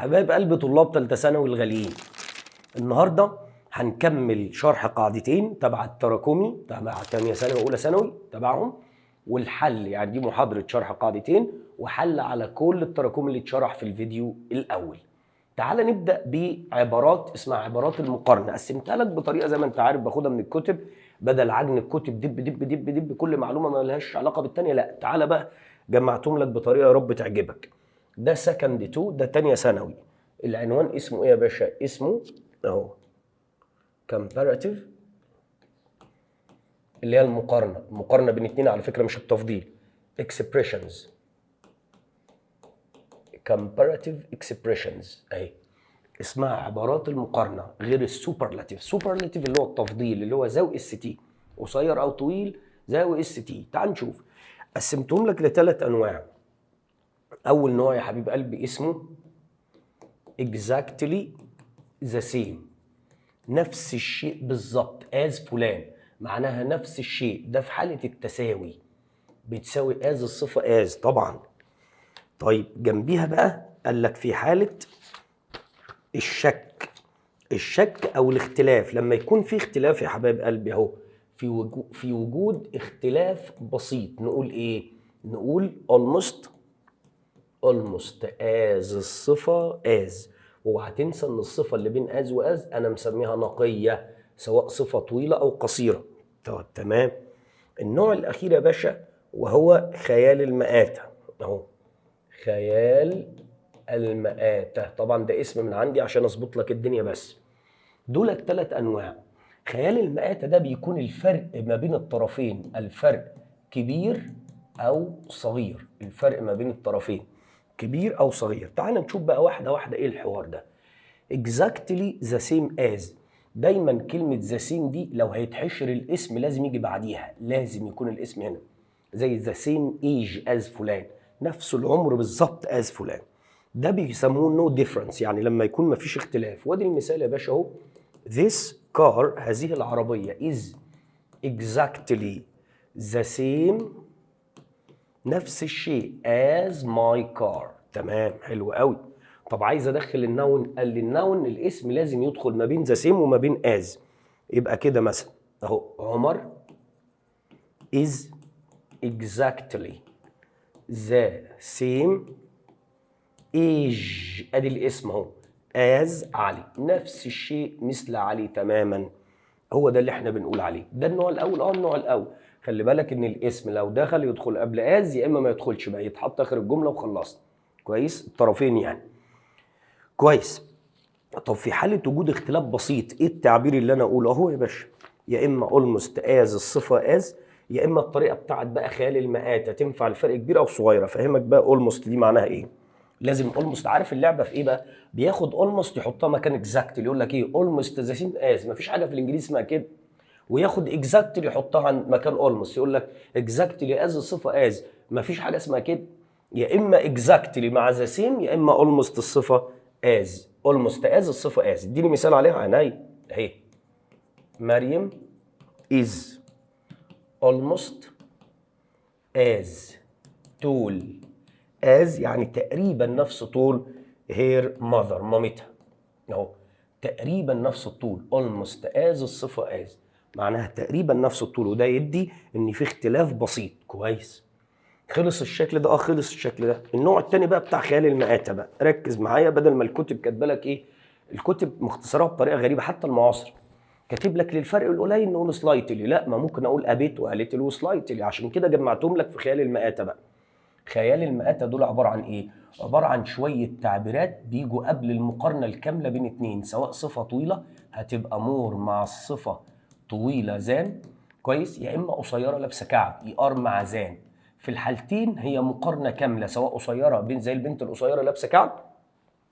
حبايب قلب طلاب ثالثة ثانوي الغاليين، النهارده هنكمل شرح قاعدتين تبع التراكمي تبع ثانية ثانوي واولى ثانوي تبعهم والحل. يعني دي محاضرة شرح قاعدتين وحل على كل التراكمي اللي اتشرح في الفيديو الاول. تعال نبدا بعبارات اسمها عبارات المقارنه. قسمتها لك بطريقة زي ما انت عارف باخدها من الكتب، بدل عجن الكتب دب دب دب دب كل معلومة ما لهاش علاقة بالتانيه، لا تعالى بقى جمعتهم لك بطريقة يا رب تعجبك. ده second 2، ده تانية ثانوي. العنوان اسمه ايه يا باشا؟ اسمه اهو comparative، اللي هي المقارنه، المقارنة بين اتنين على فكره، مش التفضيل. expressions، comparative expressions اهي اسمها عبارات المقارنه، غير ال superlative. superlative اللي هو التفضيل، اللي هو the و est، قصير او طويل، the و est. تعال نشوف، قسمتهم لك لثلاث انواع. اول نوع يا حبيب قلبي اسمه exactly the same، نفس الشيء بالظبط. as فلان معناها نفس الشيء، ده في حالة التساوي بتساوي as الصفة as طبعا. طيب جنبيها بقى قال لك في حالة الشك، الشك او الاختلاف، لما يكون في اختلاف يا حبايب قلبي اهو، في وجود اختلاف بسيط نقول ايه؟ نقول almost، almost as الصفة as. واوعى تنسى ان الصفة اللي بين as و as انا مسميها نقية، سواء صفة طويلة او قصيرة. طب تمام. النوع الاخير يا باشا وهو خيال المآتة، اهو خيال المآتة، طبعا ده اسم من عندي عشان اظبط لك الدنيا بس. دول الثلاث انواع. خيال المآتة ده بيكون الفرق ما بين الطرفين، الفرق كبير او صغير، الفرق ما بين الطرفين كبير او صغير. تعال نشوف بقى واحدة واحدة ايه الحوار ده. exactly the same as، دايما كلمة the same دي لو هيتحشر الاسم لازم يجي بعديها، لازم يكون الاسم هنا، زي the same age as فلان، نفس العمر بالظبط as فلان. ده بيسموه no difference، يعني لما يكون مفيش اختلاف. وادي المثال يا باشا اهو: this car، هذه العربية، is exactly the same، نفس الشيء، as my car. تمام، حلو قوي. طب عايز ادخل ال noun، قال لي ال noun الاسم لازم يدخل ما بين the same وما بين as. يبقى كده مثلا اهو: عمر is exactly the same age، ادي الاسم اهو، as علي، نفس الشيء مثل علي تماما. هو ده اللي احنا بنقول عليه. ده النوع الاول. النوع الاول خلي بالك ان الاسم لو دخل يدخل قبل as، يا اما ما يدخلش بقى، يتحط اخر الجملة وخلصنا. كويس؟ الطرفين يعني كويس. طب في حاله وجود اختلاف بسيط ايه التعبير اللي انا اقوله؟ اهو يا باشا، يا اما almost as الصفة as، يا اما الطريقة بتاعت بقى خيال المآتة، تنفع الفرق كبير او صغير. افهمك بقى almost دي معناها ايه. لازم almost، عارف اللعبة في ايه بقى؟ بياخد almost يحطها مكان exactly، يقول لك ايه؟ almost the same as، مفيش حاجة في الانجليزي اسمها كده. وياخد exactly يحطها عن مكان almost، يقول لك exactly as الصفة as، مفيش حاجة اسمها كده. يا اما exactly مع the same، يا اما almost الصفة as، almost as الصفة as. اديني مثال عليها. عينيا، اهي: مريم is almost as tall as، يعني تقريبا نفس طول، her mother، مامتها. اهو تقريبا نفس الطول. almost as الصفة as معناها تقريبا نفس الطول، وده يدي ان في اختلاف بسيط. كويس؟ خلص الشكل ده؟ اه خلص الشكل ده. النوع التاني بقى بتاع خيال المآتة بقى، ركز معايا. بدل ما الكتب كاتبه لك ايه، الكتب مختصرها بطريقة غريبه، حتى المعاصر كاتب لك للفرق القليل نقول slightly. لا، ما ممكن اقول a bit و a little و slightly. عشان كده جمعتهم لك في خيال المآتة بقى. خيال المآتة دول عبارة عن ايه؟ عبارة عن شوية تعبيرات بيجوا قبل المقارنة الكاملة بين اتنين، سواء صفة طويلة هتبقى more مع الصفة طويلة than، كويس؟ يا اما قصيرة لابسة كعب er مع than. في الحالتين هي مقارنة كاملة، سواء قصيرة بين زي البنت القصيرة لابسة كعب،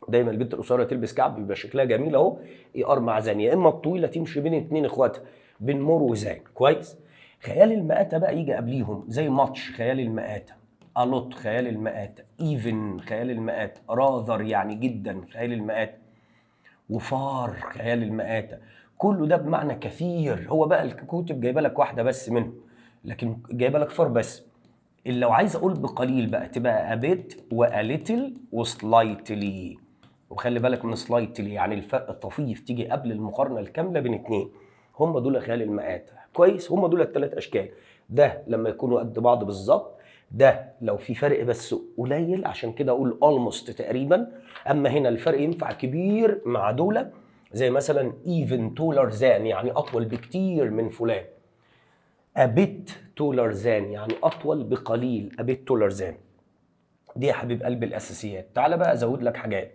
دايما البنت القصيرة تلبس كعب بيبقى شكلها جميل اهو، er مع than، يا اما الطويلة تمشي بين اتنين اخواتها بين more و than. كويس؟ خيال المآتة بقى يجي قبليهم، زي much خيال المآتة، a lot خيال المآتة، even خيال المآتة، rather يعني جدا خيال المآتة، و far خيال المآتة. كله ده بمعنى كثير. هو بقى الكتب جايبه لك واحدة بس منهم، لكن جايبه لك far بس. اللي لو عايز اقول بقليل بقى تبقى a bit و a little و slightly. وخلي بالك من slightly، يعني الفرق الطفيف، تيجي قبل المقارنة الكاملة بين اتنين. هم دول خيال المآتة. كويس، هم دول الثلاث اشكال. ده لما يكونوا قد بعض بالظبط، ده لو في فرق بس قليل، عشان كده اقول almost تقريبا. اما هنا الفرق ينفع كبير مع دول، زي مثلا even taller than يعني اطول بكتير من فلان، a bit taller than يعني اطول بقليل، a bit taller than. دي يا حبيب قلبي الاساسيات. تعالى بقى ازود لك حاجات.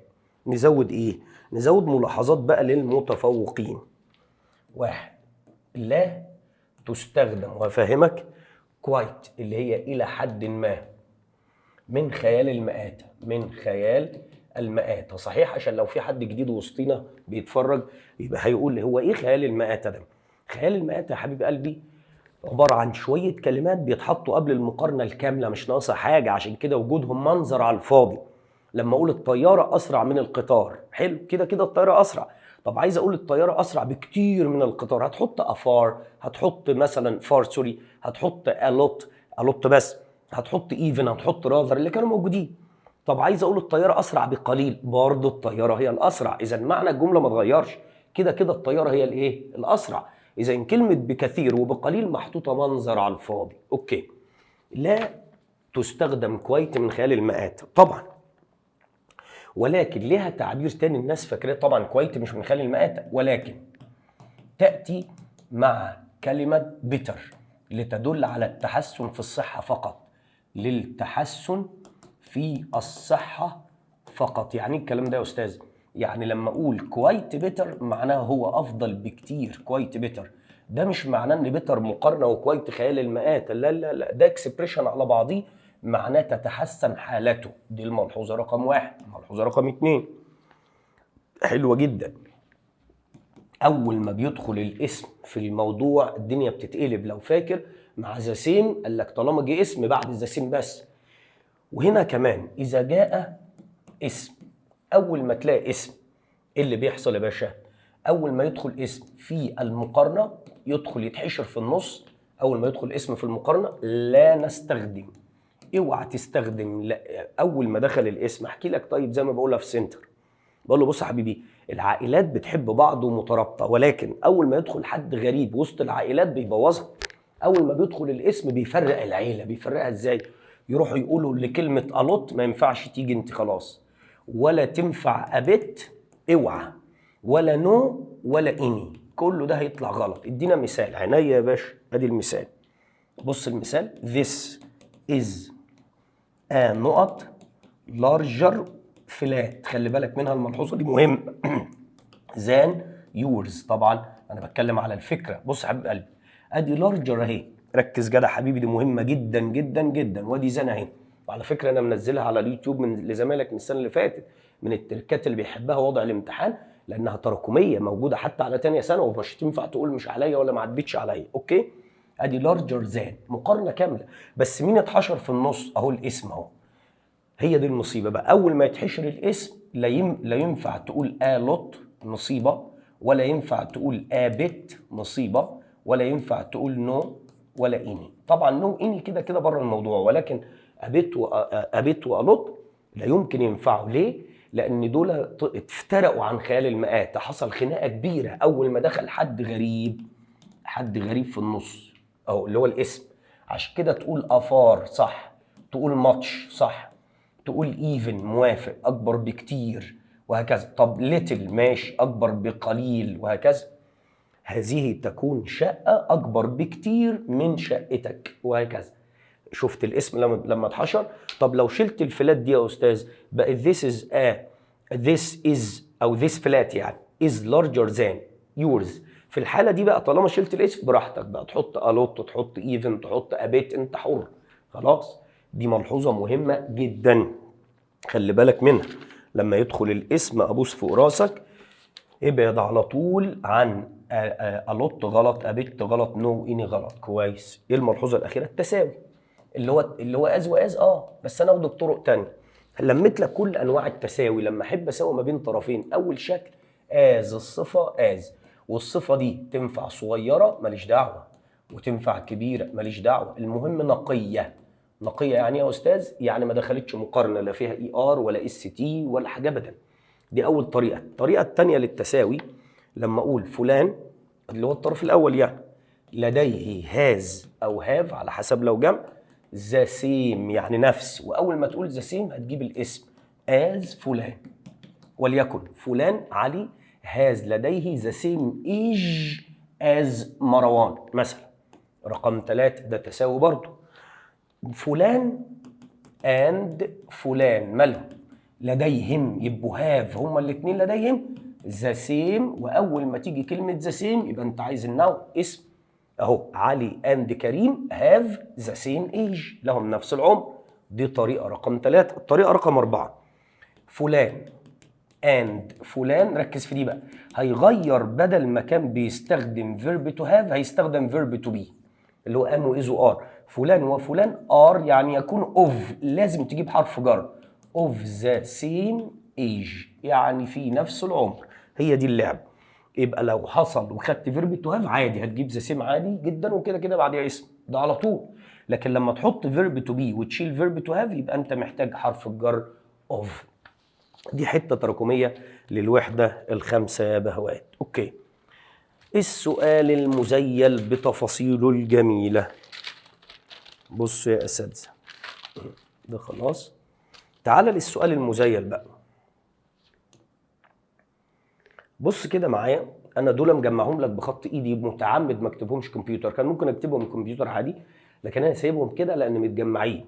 نزود ايه؟ نزود ملاحظات بقى للمتفوقين. واحد، لا تستخدم، وافهمك، quite اللي هي الى حد ما من خيال المآتة، من خيال المآتة صحيح، عشان لو في حد جديد وسطينا بيتفرج يبقى هيقول لي هو ايه خيال المآتة ده؟ خيال المآتة يا حبيب قلبي عبارة عن شوية كلمات بيتحطوا قبل المقارنة الكاملة، مش ناقصة حاجة، عشان كده وجودهم منظر على الفاضي. لما اقول الطيارة أسرع من القطار، حلو كده كده الطيارة أسرع. طب عايز اقول الطيارة أسرع بكتير من القطار، هتحط a far، هتحط مثلا far sorry، هتحط a lot، a lot بس، هتحط even، هتحط rather، اللي كانوا موجودين. طب عايز اقول الطيارة اسرع بقليل، برضه الطيارة هي الاسرع. اذا معنى الجملة ما اتغيرش، كده كده الطيارة هي الايه؟ الاسرع. اذا كلمة بكثير وبقليل محطوطة منظر على الفاضي. okay، لا تستخدم quite من خيال المآتة طبعا، ولكن لها تعبير تاني الناس فاكراه. طبعا quite مش من خيال المآتة، ولكن تأتي مع كلمة better لتدل على التحسن في الصحة فقط، للتحسن في الصحة فقط. يعني ايه الكلام ده يا أستاذ؟ يعني لما أقول quite better معناها هو أفضل بكتير. quite better ده مش معناه ان better مقارنة و quite خيال المآتة، لا لا لا، ده expression على بعضيه معناه تتحسن حالته. دي الملحوظة رقم واحد. الملحوظة رقم اتنين حلوة جدا، اول ما بيدخل الاسم في الموضوع الدنيا بتتقلب. لو فاكر مع the same قال لك طالما جه اسم بعد the same بس. وهنا كمان اذا جاء اسم، اول ما تلاقي اسم ايه اللي بيحصل يا باشا؟ اول ما يدخل اسم في المقارنة يدخل يتحشر في النص. اول ما يدخل اسم في المقارنة لا نستخدم، اوعى تستخدم، لا. اول ما دخل الاسم احكي لك، طيب زي ما بقولها في سنتر، بقول له بص يا حبيبي، العائلات بتحب بعض ومترابطه، ولكن اول ما يدخل حد غريب وسط العائلات بيبوظها. اول ما بيدخل الاسم بيفرق العيله. بيفرقها ازاي؟ يروحوا يقولوا لكلمة a lot ما ينفعش تيجي انت خلاص، ولا تنفع a bit اوعى، ولا no ولا any، كله ده هيطلع غلط. ادينا مثال. عينيا يا باشا، ادي المثال. بص المثال، this is a نقط larger flat، خلي بالك منها الملحوظة دي مهم، than yours. طبعا انا بتكلم على الفكره. بص يا حبيب قلبي، ادي larger اهي، ركز جدع حبيبي، دي مهمة جدا جدا جدا. وادي than اهي. وعلى فكرة انا منزلها على اليوتيوب من لزمايلك من السنة اللي فاتت، من التركات اللي بيحبها وضع الامتحان، لانها تراكمية موجودة حتى على تانية سنه، ومش تنفع تقول مش عليا ولا ما عدتش عليا. okay، ادي larger than مقارنة كامله، بس مين اتحشر في النص؟ اهو الاسم اهو. هي دي المصيبة بقى. اول ما يتحشر الاسم لا ينفع تقول a lot مصيبه، ولا ينفع تقول a bit مصيبه، ولا ينفع تقول no ولا any. طبعا no any كده كده بره الموضوع، ولكن a bit و a bit و a lot لا يمكن ينفعوا. ليه؟ لان دول افترقوا عن خيال المآتة، حصل خناقه كبيرة اول ما دخل حد غريب، حد غريب في النص اهو اللي هو الاسم. عشان كده تقول a far صح، تقول much صح، تقول even موافق اكبر بكتير وهكذا. طب little ماشي اكبر بقليل وهكذا. هذه تكون شقة أكبر بكتير من شقتك وهكذا. شفت الاسم لما اتحشر؟ طب لو شلت ال flat دي يا أستاذ بقت this is a this is أو this flat يعني is larger than yours. في الحالة دي بقى طالما شلت الاسم براحتك بقى تحط a lot، تحط even، تحط a bit، أنت حر خلاص. دي ملحوظة مهمة جدا خلي بالك منها. لما يدخل الاسم أبوس فوق راسك، ابعد على طول عن a lot غلط، a bit غلط، no any غلط. كويس. ايه الملحوظة الاخيره؟ التساوي اللي هو as و as، بس انا اخده بطرق تانية. لميت لك كل انواع التساوي. لما احب اساوي ما بين طرفين، اول شكل as الصفة as، والصفة دي تنفع صغيرة ماليش دعوه، وتنفع كبيرة ماليش دعوه، المهم نقيه. نقية يعني ايه يا استاذ؟ يعني ما دخلتش مقارنه، لا فيها er ولا st ولا حاجة ابدا. دي اول طريقه. الطريقة الثانية للتساوي، لما اقول فلان اللي هو الطرف الاول يعني لديه has او have على حسب لو جمع، the same يعني نفس، واول ما تقول the same هتجيب الاسم as فلان. وليكن فلان علي has لديه the same age as مروان مثلا. رقم 3، ده تساوي برضو. فلان and فلان مالهم؟ لديهم، يبقوا have، هما الاثنين لديهم the same. واول ما تيجي كلمة the same يبقى انت عايز ال noun اسم. اهو علي and كريم have the same age، لهم نفس العمر. دي طريقه رقم 3. الطريقة رقم 4، فلان and فلان، ركز في دي بقى، هيغير، بدل ما كان بيستخدم verb to have هيستخدم verb to be اللي هو am و is و are. فلان وفلان are يعني يكون of، لازم تجيب حرف جر، of the same age يعني في نفس العمر. هي دي اللعبه. يبقى لو حصل وخدت verb to have عادي هتجيب the same عادي جدا، وكده كده بعديها اسم، ده على طول. لكن لما تحط verb to be وتشيل verb to have يبقى انت محتاج حرف الجر of. دي حتة تراكمية للوحدة الخامسة يا بهوات. okay، السؤال المذيل بتفاصيله الجميله. بصوا يا اساتذه، ده خلاص. تعال للسؤال المذيل بقى. بص كده معايا، انا دول مجمعهم لك بخط ايدي متعمد، ما اكتبهمش كمبيوتر. كان ممكن اكتبهم كمبيوتر عادي، لكن انا سايبهم كده لان متجمعين.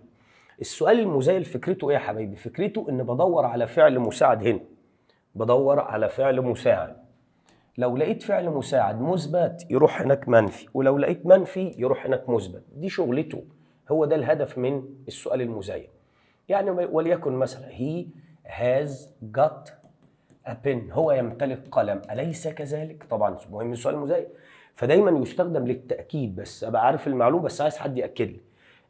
السؤال المذيل فكرته ايه يا حبايبي؟ فكرته ان بدور على فعل مساعد هنا، بدور على فعل مساعد. لو لقيت فعل مساعد مثبت يروح هناك منفي، ولو لقيت منفي يروح هناك مثبت. دي شغلته، هو ده الهدف من السؤال المذيل. يعني وليكن مثلا he has got a pen، هو يمتلك قلم، أليس كذلك؟ طبعا مهم السؤال المذيل، فدايما يستخدم للتأكيد، بس أبقى عارف المعلومة بس عايز حد يأكد لي.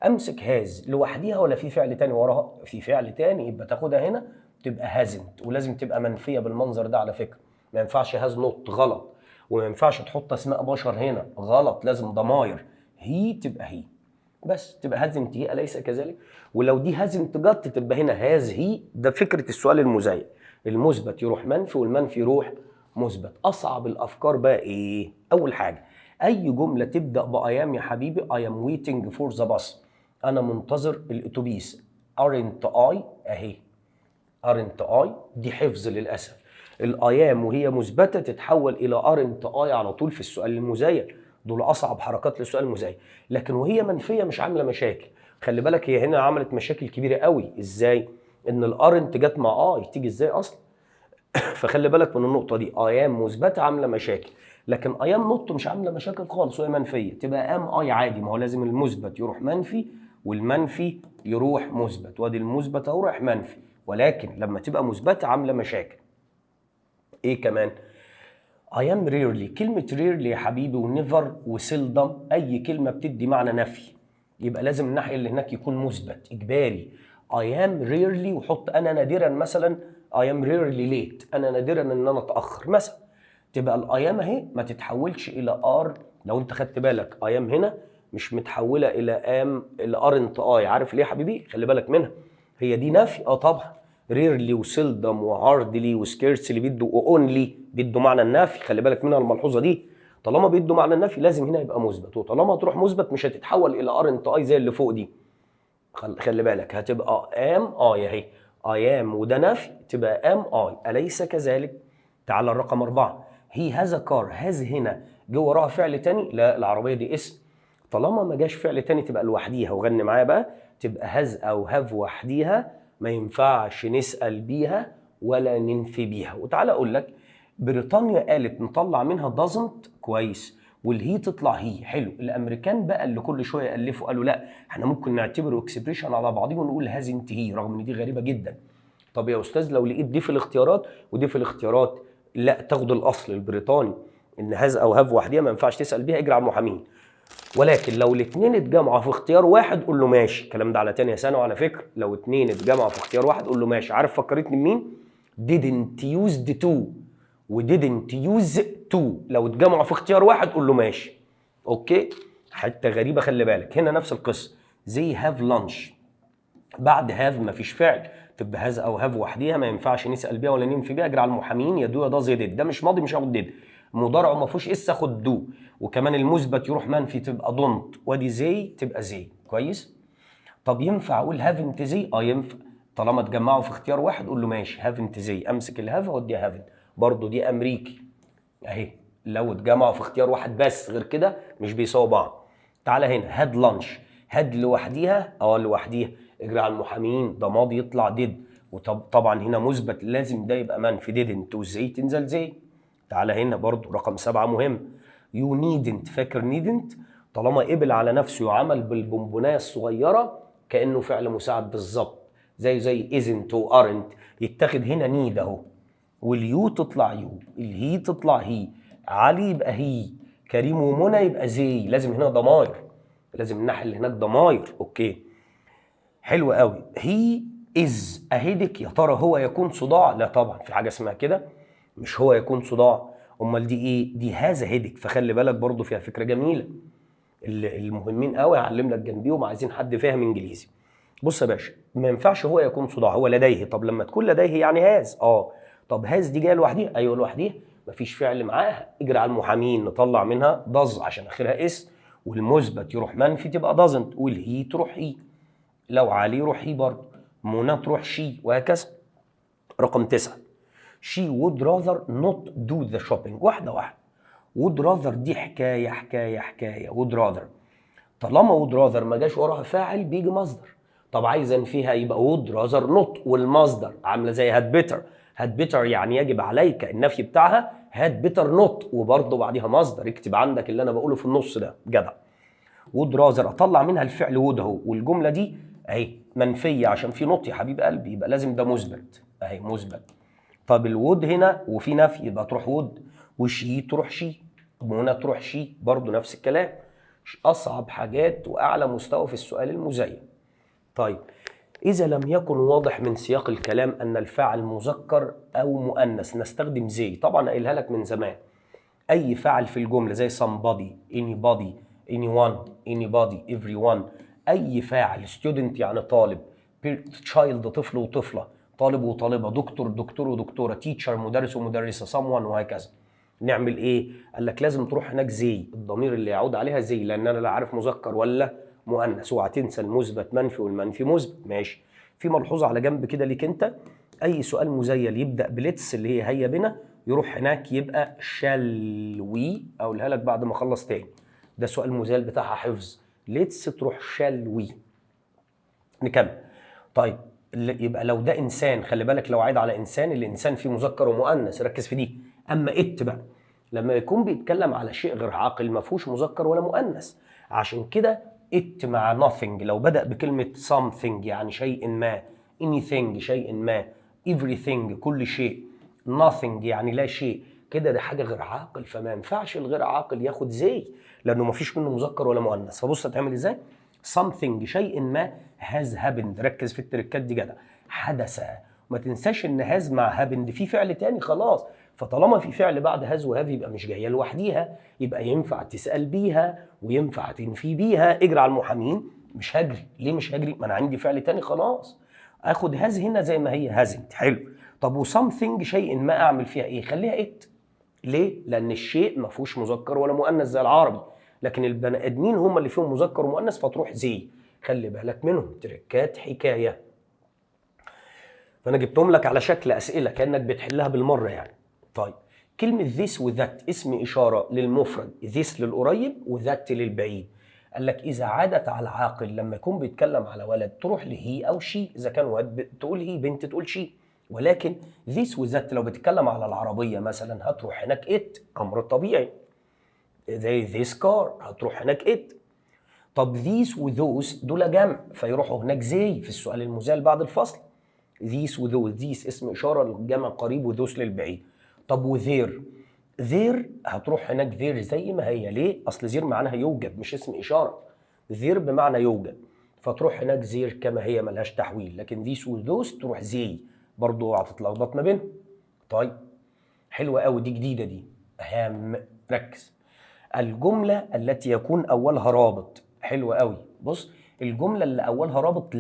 أمسك has لوحديها ولا في فعل تاني وراها؟ في فعل تاني، يبقى تاخدها هنا تبقى hasn't، ولازم تبقى منفية بالمنظر ده. على فكرة ما ينفعش has not، غلط، وما ينفعش تحط اسماء بشر هنا، غلط، لازم ضماير. he تبقى he بس، تبقى hasn't he، اليس كذلك؟ ولو دي hasn't got تبقى هنا has he. ده فكرة السؤال المذيل، المثبت يروح منفي والمنفي يروح مثبت. اصعب الافكار بقى ايه؟ اول حاجه، اي جملة تبدا ب I am يا حبيبي. I am waiting for the bus، انا منتظر الاتوبيس. aren't I اهي، aren't I دي حفظ للاسف. ال I am وهي مثبتة تتحول الى aren't I على طول في السؤال المذيل. دول اصعب حركات للسؤال المذيل. لكن وهي منفية مش عامله مشاكل. خلي بالك، هي هنا عملت مشاكل كبيرة قوي. ازاي؟ ان ال aren't جت مع I، تيجي ازاي اصلا؟ فخلي بالك من النقطة دي. I am مثبتة عامله مشاكل، لكن I am not مش عامله مشاكل خالص وهي منفيه، تبقى am I عادي. ما هو لازم المثبت يروح منفي والمنفي يروح مثبت، وادي المثبت اهو رايح منفي. ولكن لما تبقى مثبتة عامله مشاكل. ايه كمان؟ I am rarely، كلمة rarely يا حبيبي و never و seldom، أي كلمة بتدي معنى نفي يبقى لازم الناحية اللي هناك يكون مثبت إجباري. I am rarely وحط أنا نادرا مثلا، I am rarely late، أنا نادرا إن أنا أتأخر مثلا. تبقى ال I am أهي ما تتحولش إلى are. لو أنت خدت بالك I am هنا مش متحولة إلى am إلى aren't I. عارف ليه يا حبيبي؟ خلي بالك منها، هي دي نفي؟ اه طبعا، rarely و seldom و hardly و scarcely بيدوا، only بيدوا معنى النفي. خلي بالك منها الملحوظة دي. طالما بيدوا معنى النفي لازم هنا يبقى مثبت، وطالما تروح مثبت مش هتتحول الى aren't I زي اللي فوق دي. خلي بالك، هتبقى am I اهي، I am وده نفي تبقى am I، اليس كذلك؟ تعال الرقم 4، he has a car. has هنا جه وراها فعل تاني؟ لا، العربية دي اسم. طالما ما جاش فعل تاني تبقى لوحديها، وغني معايا بقى، تبقى has او have وحديها، ما ينفعش نسأل بيها ولا ننفي بيها. وتعالى اقول لك، بريطانيا قالت نطلع منها doesn't، كويس، وال he تطلع he، حلو. الامريكان بقى اللي كل شوية يالفوا قالوا لا، احنا ممكن نعتبره expression على بعضيه ونقول hasn't he، رغم ان دي غريبة جدا. طب يا استاذ لو لقيت دي في الاختيارات ودي في الاختيارات؟ لا، تاخد الاصل البريطاني ان has او have وحديها ما ينفعش تسال بيها، اجري على المحامين. ولكن لو الاثنين اتجمعوا في اختيار واحد قول له ماشي. الكلام ده على تانية ثانوي على فكره. لو اتنين اتجمعوا في اختيار واحد قول له ماشي. عارف فكرتني بمين؟ didn't used to و didn't use to، لو اتجمعوا في اختيار واحد قول له ماشي. okay، حتة غريبة خلي بالك. هنا نفس القصه، they have lunch، بعد have مفيش فعل، تبقى has او have وحديها، ما ينفعش نسال بيها ولا ننفي بيها. اجري على المحامين، يا do يا does يا did. ده مش ماضي، مش هاخد did. مضارع ما فيهوش s، اخد do. وكمان المثبت يروح منفي تبقى don't، وادي they تبقى they. كويس. طب ينفع اقول haven't they؟ اه ينفع، طالما اتجمعوا في اختيار واحد قول له ماشي haven't they، امسك ال have واديها haven't. برضه دي امريكي اهي، لو اتجمعوا في اختيار واحد بس، غير كده مش بيساووا بعض. تعالى هنا had lunch، had لوحديها؟ اه لوحديها. اجري على المحامين، ده ماضي يطلع did، وطبعا هنا مثبت لازم ده يبقى منفي didn't، وال they تنزل they. تعالى هنا برضو رقم 7 مهم، you needn't، فاكر needn't؟ طالما قبل على نفسه وعمل بالبونبونايه الصغيرة كانه فعل مساعد بالظبط، زي isn't و aren't، يتاخد هنا need اهو، وال you تطلع you، ال he تطلع he، علي يبقى he، كريم ومنى يبقى they. لازم هنا ضماير، لازم الناحية اللي هناك ضماير. okay حلو قوي. he is a headache، يا ترى هو يكون صداع؟ لا طبعا، في حاجة اسمها كده؟ مش هو يكون صداع، امال دي ايه؟ دي has a headache. فخلي بالك برضو فيها فكرة جميله، المهمين قوي هعلم لك جنبيهم، عايزين حد فاهم انجليزي. بص يا باشا، ما ينفعش هو يكون صداع، هو لديه. طب لما تكون لديه يعني has. اه طب has دي جاية لوحديها؟ ايوه لوحديها، مفيش فعل معاها. اجري على المحامين، نطلع منها does عشان اخرها s، والمثبت يروح منفي تبقى doesn't، وال he تروح he، لو علي يروح he برضه، منى تروح she، وهكذا. رقم 9 she would rather not do the shopping. واحدة واحدة. would rather دي حكاية حكاية حكاية. would rather طالما would rather ما جاش وراها فاعل بيجي مصدر. طب عايز انفيها يبقى would rather not والمصدر، عاملة زي had better. had better يعني يجب عليك، النفي بتاعها had better not وبرضه بعديها مصدر. اكتب عندك اللي انا بقوله في النص ده جدع. would rather اطلع منها الفعل would اهو، والجملة دي اهي منفية عشان في not يا حبيب قلبي، يبقى لازم ده مثبت اهي مثبت. طب ال would هنا وفي نفي يبقى تروح would، و she تروح she، منى تروح she برضه نفس الكلام. اصعب حاجات واعلى مستوى في السؤال المزين. طيب إذا لم يكن واضح من سياق الكلام أن الفاعل مذكر أو مؤنث نستخدم they. طبعا قايلها لك من زمان، أي فاعل في الجملة زي somebody، anybody، anyone، anybody، everyone، أي فاعل، student يعني طالب، child طفل وطفلة، طالب وطالبة، دكتور دكتور ودكتورة، teacher مدرس ومدرسة، someone وهكذا. نعمل ايه؟ قال لك لازم تروح هناك they، الضمير اللي يعود عليها they، لان انا لا عارف مذكر ولا مؤنث. اوعى تنسى المثبت منفي والمنفي مثبت. ماشي. في ملحوظة على جنب كده ليك انت، اي سؤال مزيل يبدا ب let's اللي هي هيا بنا يروح هناك يبقى shall we، اقولها لك بعد ما اخلص تاني. ده سؤال مزيل بتاعها حفظ، let's تروح shall we. نكمل. طيب يبقى لو ده انسان، خلي بالك لو عايد على انسان، الانسان فيه مذكر ومؤنث، ركز في دي. اما it بقى لما يكون بيتكلم على شيء غير عاقل ما فيهوش مذكر ولا مؤنث، عشان كده it مع nothing، لو بدأ بكلمة something يعني شيء ما، anything شيء ما، everything كل شيء، nothing يعني لا شيء، كده ده حاجة غير عاقل، فما ينفعش الغير عاقل ياخد they لأنه ما فيش منه مذكر ولا مؤنث. فبص هتعمل ازاي؟ something شيء ما has happened، ركز في التركات دي جدع، حدث. ما تنساش ان has مع happened في فعل تاني خلاص، فطالما في فعل بعد has و have يبقى مش جاية لوحديها، يبقى ينفع تسال بيها وينفع تنفي بيها. اجري على المحامين، مش هجري. ليه مش هجري؟ ما انا عندي فعل تاني خلاص، اخد has هنا زي ما هي hasn't. حلو. طب و something شيء ما اعمل فيها ايه؟ خليها it. ليه؟ لان الشيء ما فيهوش مذكر ولا مؤنث زي العربي، لكن البني ادمين هم اللي فيهم مذكر ومؤنث فتروح they. خلي بالك منهم، تركات حكايه. فانا جبتهم لك على شكل اسئلة كانك بتحلها بالمرة يعني. طيب كلمة this و that اسم اشارة للمفرد، this للقريب و that للبعيد. قال لك اذا عادت على العاقل لما يكون بيتكلم على ولد تروح ل he او she، اذا كان ولد تقول he، بنت تقول she. ولكن this و that لو بتتكلم على العربية مثلا هتروح هناك it، امر طبيعي، زي this car هتروح هناك it. طب these و those دول جمع فيروحوا هناك they في السؤال المزال بعد الفصل. these و those، these اسم اشارة للجمع قريب و those للبعيد. طب و there، there هتروح هناك there زي ما هي. ليه؟ اصل there معناها يوجد مش اسم اشاره، there بمعنى يوجد، فتروح هناك there كما هي ملهاش تحويل. لكن these و those تروح they برضو، اوعى تتلخبط ما بينهم. طيب حلوة قوي دي، جديدة دي، هام، ركز. الجملة التي يكون اولها رابط، حلوة قوي. بص الجملة اللي اولها رابط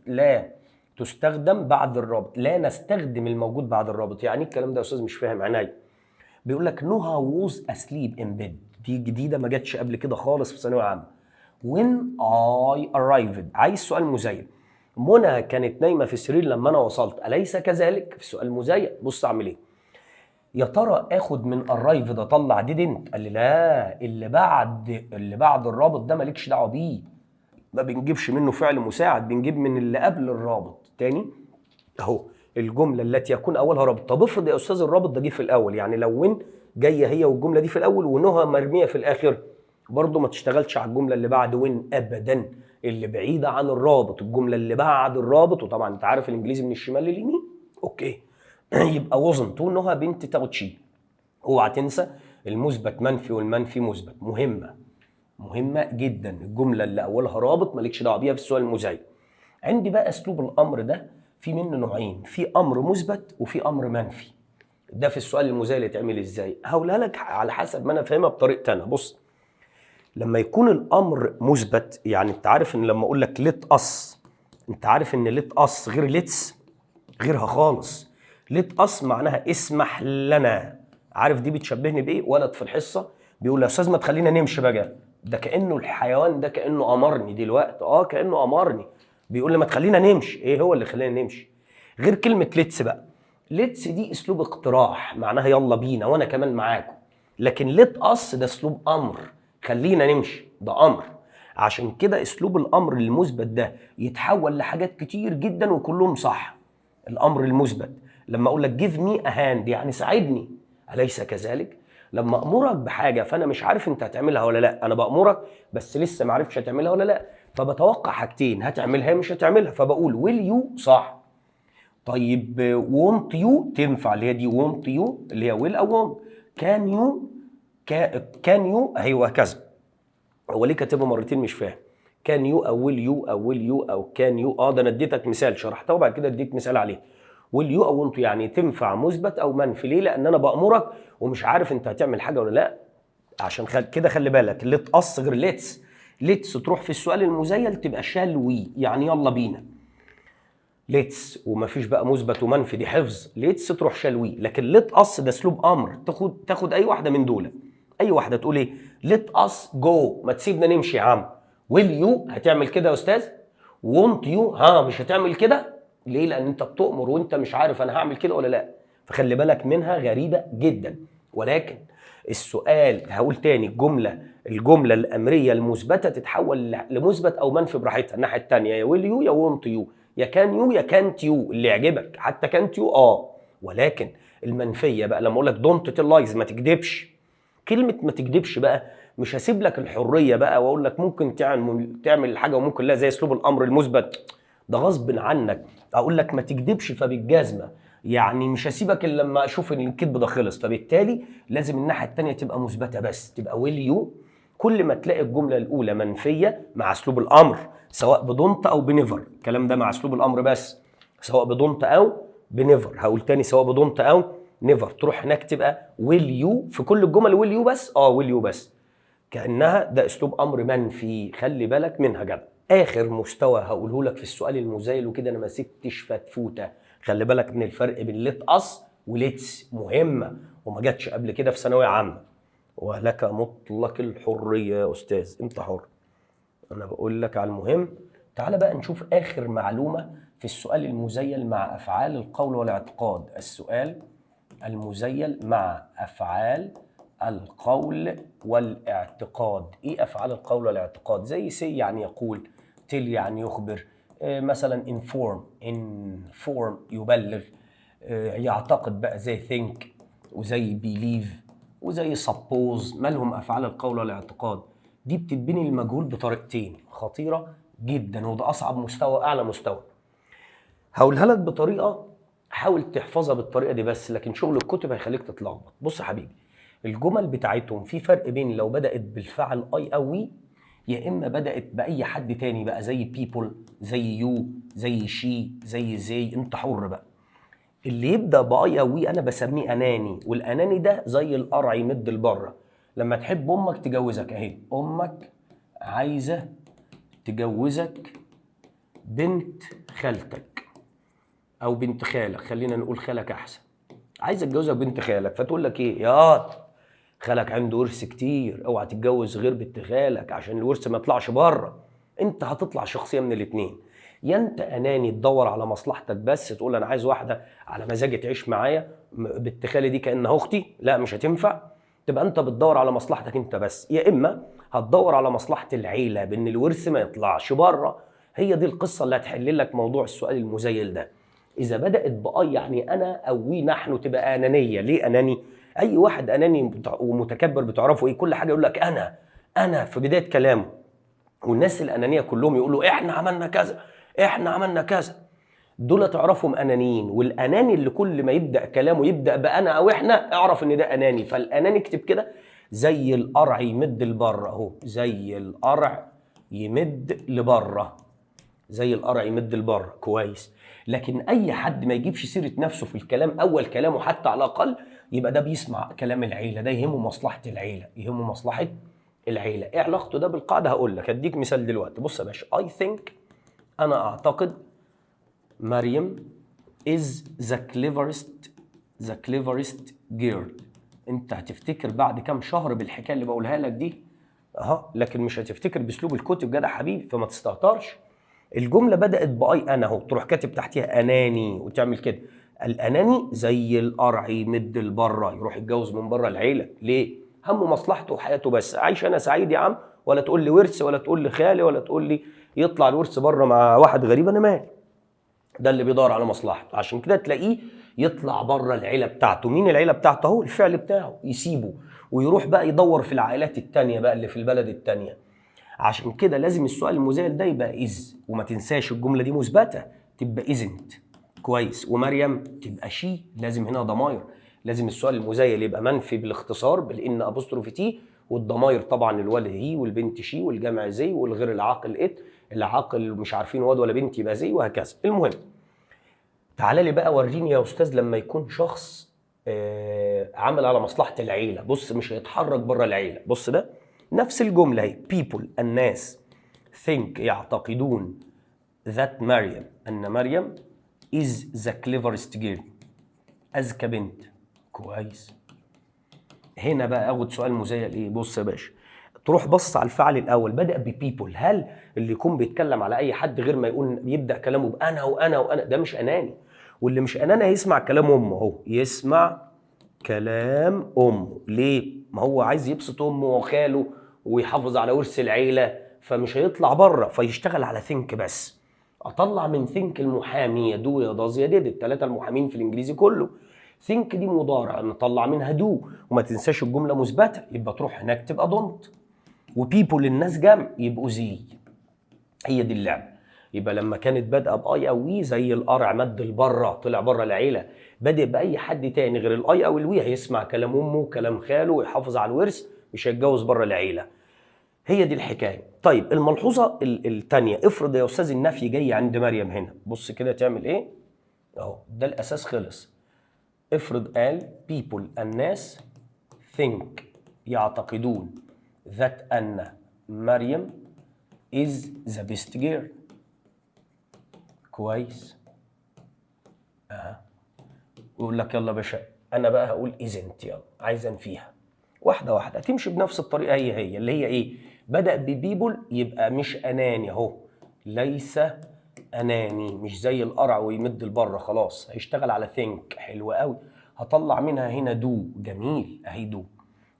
لا تستخدم بعد الرابط، لا نستخدم الموجود بعد الرابط. يعني ايه الكلام ده يا استاذ؟ مش فاهم. عينيا. بيقول لك نهى was asleep in bed، دي جديدة ما جاتش قبل كده خالص في ثانوية عامه. when I arrived، عايز سؤال مذيل. منى كانت نايمة في السرير لما انا وصلت، اليس كذلك؟ في سؤال مذيل. بص اعمل ايه؟ يا ترى اخد من arrived اطلع didn't؟ قال لي لا، اللي بعد الرابط ده مالكش دعوه بيه، ما بنجيبش منه فعل مساعد، بنجيب من اللي قبل الرابط. تاني اهو، الجملة التي يكون اولها رابط. طب افرض يا استاذ الرابط ده جه في الاول، يعني لو when جاية هي والجملة دي في الاول ونهى مرمية في الاخر، برضه ما تشتغلش على الجملة اللي بعد when ابدا، اللي بعيدة عن الرابط، الجملة اللي بعد الرابط. وطبعا انت عارف الانجليزي من الشمال لليمين. okay، يبقى wasn't، ونهى بنت تاخد she. اوعى تنسى المثبت منفي والمنفي مثبت، مهمة مهمة جدا. الجملة اللي اولها رابط مالكش دعوه بيها في السؤال المذيل. عندي بقى اسلوب الامر ده في منه نوعين، في امر مثبت وفي امر منفي. ده في السؤال المذيل يتعمل ازاي؟ هقولها لك على حسب ما انا فاهمها بطريقتي انا. بص، لما يكون الامر مثبت، يعني انت عارف ان لما اقول لك let us، انت عارف ان let us غير let's، غيرها خالص. let us معناها اسمح لنا. عارف دي بتشبهني بايه؟ ولد في الحصة بيقول يا استاذ ما تخلينا نمشي بقى. ده كانه الحيوان ده كانه امرني دلوقتي، كانه امرني، بيقول لي ما تخلينا نمشي. ايه هو اللي خلينا نمشي؟ غير كلمة let's بقى. let's دي اسلوب اقتراح، معناها يلا بينا وانا كمان معاكم. لكن let us ده اسلوب امر، خلينا نمشي، ده امر. عشان كده اسلوب الامر المثبت ده يتحول لحاجات كتير جدا وكلهم صح. الامر المثبت لما اقول لك give me a hand يعني ساعدني، اليس كذلك؟ لما امرك بحاجة فانا مش عارف انت هتعملها ولا لا، انا بامرك بس لسه ما عرفتش هتعملها ولا لا، فبتوقع حاجتين، هتعملها مش هتعملها، فبقول will you، صح. طيب won't you تنفع، اللي هي دي won't you اللي هي will او won't. can you، can you اهي، وهكذا. هو ليه كاتبها مرتين؟ مش فاهم. can you او will you او will you او can you. ده انا اديتك مثال شرحتها وبعد كده اديك مثال عليه. will you او won't يعني تنفع مثبت او منفي. ليه؟ لان انا بامرك ومش عارف انت هتعمل حاجة ولا لا. عشان كده خلي بالك، let us غير let's. let's تروح في السؤال المذيل تبقى shall we، يعني يلا بينا let's، ومفيش بقى مثبت ومنفي، دي حفظ. let's تروح shall we. لكن let us ده اسلوب امر، تاخد اي واحدة من دول، اي واحده. تقول ايه؟ let us go، ما تسيبنا نمشي يا عم. will you، هتعمل كده يا استاذ؟ won't you، ها مش هتعمل كده؟ ليه؟ لان انت بتؤمر وانت مش عارف انا هعمل كده ولا لا. فخلي بالك منها، غريبة جدا. ولكن السؤال هقول تاني، الجمله الامريه المثبتة تتحول لمثبت او منفي براحتها. الناحية الثانية يا will you يا won't you يا كان يو يا كانت يو، اللي يعجبك، حتى كانت يو. ولكن المنفية بقى، لما اقول لك don't tell lies، ما تكذبش. كلمة ما تكذبش بقى مش هسيب لك الحرية بقى واقول لك ممكن تعمل الحاجة وممكن لا، زي اسلوب الامر المثبت. ده غصب عنك، اقول لك ما تكذبش فبالجزمه، يعني مش هسيبك الا لما اشوف ان الكذب ده خلص. فبالتالي لازم الناحية الثانية تبقى مثبته بس، تبقى will you. كل ما تلاقي الجملة الاولى منفية مع اسلوب الامر، سواء ب don't او ب never، الكلام ده مع اسلوب الامر بس، سواء ب don't او ب never. هقول تاني، سواء ب don't او never، تروح هناك تبقى will you في كل الجمل. will you بس، will you بس، كانها ده اسلوب امر منفي. خلي بالك منها جدع. اخر مستوى هقوله لك في السؤال المذيل، وكده انا ما سبتش فتفوته. خلي بالك من الفرق بين let us و let's، مهمة وما جاتش قبل كده في ثانوية عامه. ولك مطلق الحرية يا استاذ، انت حر، انا بقول لك على المهم. تعال بقى نشوف اخر معلومة في السؤال المذيل مع افعال القول والاعتقاد. السؤال المذيل مع افعال القول والاعتقاد. ايه افعال القول والاعتقاد؟ زي say يعني يقول، tell يعني يخبر، مثلا inform، inform يبلغ، يعتقد بقى زي think وزي believe وزي suppose. مالهم افعال القول والاعتقاد؟ دي بتتبني المجهول بطريقتين خطيرة جدا، وده اصعب مستوى، اعلى مستوى. هقولها لك بطريقه، حاول تحفظها بالطريقة دي بس، لكن شغل الكتب هيخليك تتلخبط. بص يا حبيبي، الجمل بتاعتهم في فرق بين لو بدات بالفعل I او we، يا اما بدات باي حد تاني بقى، زي people، زي you، زي she، زي they، انت حر بقى. اللي يبدا ب I او we انا بسميه اناني، والاناني ده زي القرع يمد لبره. لما تحب امك تجوزك، اهي امك عايزه تجوزك بنت خالتك. او بنت خالك، خلينا نقول خالك احسن، عايز اتجوزها بنت خالك، فتقول لك ايه؟ ياض خالك عنده ورث كتير، اوعى تتجوز غير بنت خالك عشان الورث ما يطلعش بره. انت هتطلع شخصية من الاتنين، يا انت اناني تدور على مصلحتك بس، تقول انا عايز واحدة على مزاجي تعيش معايا، بنت خالي دي كانها اختي، لا مش هتنفع، تبقى انت بتدور على مصلحتك انت بس، يا اما هتدور على مصلحة العيلة بان الورث ما يطلعش بره. هي دي القصة اللي هتحل لك موضوع السؤال المزيل ده. اذا بدات ب I يعني انا او we نحن تبقى انانيه. ليه اناني؟ اي واحد اناني ومتكبر بتعرفه ايه؟ كل حاجة يقول لك انا انا في بداية كلامه. والناس الانانية كلهم يقولوا احنا عملنا كذا، احنا عملنا كذا، دول تعرفهم انانيين. والاناني اللي كل ما يبدا كلامه يبدا بانا او احنا، اعرف ان ده اناني. فالاناني اكتب كده زي القرع يمد لبره اهو، زي القرع يمد لبره، زي القرع يمد لبره، كويس. لكن اي حد ما يجيبش سيره نفسه في الكلام اول كلامه حتى على الاقل، يبقى ده بيسمع كلام العيلة، ده يهمه مصلحة العيلة، يهمه مصلحة العيلة. ايه علاقته ده بالقاعدة؟ هقول لك، هديك مثال دلوقتي. بص يا باشا، I think انا اعتقد مريم is the cleverest girl. انت هتفتكر بعد كام شهر بالحكاية اللي بقولها لك دي اهو، لكن مش هتفتكر باسلوب الكتب جدع حبيبي، فما تستهترش. الجملة بدات ب I انا اهو، تروح كاتب تحتيها اناني وتعمل كده. الاناني زي القرع يمد لبره، يروح يتجوز من بره العيلة. ليه؟ همه مصلحته وحياته بس. عايش انا سعيد يا عم، ولا تقول لي ورث، ولا تقول لي خالي، ولا تقول لي يطلع الورث بره مع واحد غريب، انا مالي. ده اللي بيدور على مصلحته، عشان كده تلاقيه يطلع بره العيلة بتاعته. مين العيلة بتاعته؟ اهو الفعل بتاعه، يسيبه ويروح بقى يدور في العائلات التانية بقى اللي في البلد التانية. عشان كده لازم السؤال المذيل ده يبقى is، وما تنساش الجملة دي مثبتة تبقى isn't، كويس. ومريم تبقى she، لازم هنا ضماير، لازم السؤال المذيل يبقى منفي بالاختصار بال n apostrophe t، والضماير طبعا الولد he والبنت she والجمع they والغير العاقل it، العاقل مش عارفين واد ولا بنت يبقى they، وهكذا. المهم تعالى لي بقى وريني يا استاذ لما يكون شخص عمل على مصلحة العيله، بص مش هيتحرك بره العيلة. بص ده نفس الجملة اهي، people الناس، think يعتقدون، that مريم ان مريم is the cleverest girl اذكى بنت، كويس. هنا بقى اخد سؤال مذيل ايه؟ بص يا باشا، تروح بص على الفعل الاول بدا ب people. هل اللي يكون بيتكلم على اي حد غير ما يقول يبدا كلامه بانا وانا وانا، ده مش اناني. واللي مش اناني هيسمع كلام امه، اهو يسمع كلام امه. ليه؟ ما هو عايز يبسط امه وخاله ويحافظ على ورث العيله، فمش هيطلع بره، فيشتغل على think بس. اطلع من think المحامي، يا do يا does يا did، الثلاثة المحامين في الانجليزي كله. think دي مضارع نطلع منها do، وما تنساش الجملة مثبتة يبقى تروح هناك تبقى don't. و people الناس جمع يبقوا they. هي دي اللعبة. يبقى لما كانت بادئه ب I او we زي القرع مد لبره، طلع بره العيله. بادئ باي حد تاني غير ال I او ال we هيسمع كلام امه وكلام خاله ويحافظ على الورث، مش هيتجوز بره العيلة. هي دي الحكاية. طيب الملحوظة الثانيه، افرض يا استاذ النفي جاي عند مريم هنا، بص كده تعمل ايه؟ اهو ده الاساس خلص. افرض قال people الناس think يعتقدون that ان مريم is the best girl، كويس. ويقول لك يلا يا باشا انا بقى هقول isn't، يلا عايز انفيها. واحدة واحدة تمشي بنفس الطريقة هي هي، اللي هي ايه؟ بدا ب people يبقى مش اناني اهو، ليس اناني، مش زي القرع ويمد لبره، خلاص هيشتغل على think. حلو قوي. هطلع منها هنا do، جميل اهي do.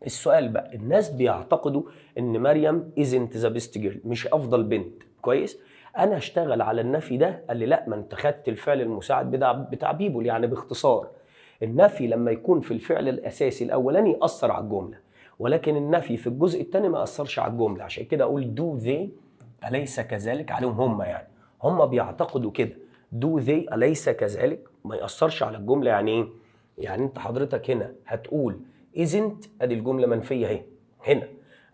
السؤال بقى، الناس بيعتقدوا ان مريم isn't the best girl، مش افضل بنت، كويس. انا اشتغل على النفي ده، قال لي لا ما انت خدت الفعل المساعد بتاع people. يعني باختصار النفي لما يكون في الفعل الاساسي الاولاني ياثر على الجمله، ولكن النفي في الجزء الثاني ما اثرش على الجمله. عشان كده اقول do they اليس كذلك، عليهم هم، يعني هم بيعتقدوا كده. do they اليس كذلك، ما ياثرش على الجمله. يعني ايه؟ يعني انت حضرتك هنا هتقول isn't، ادي الجملة منفية اهي. هنا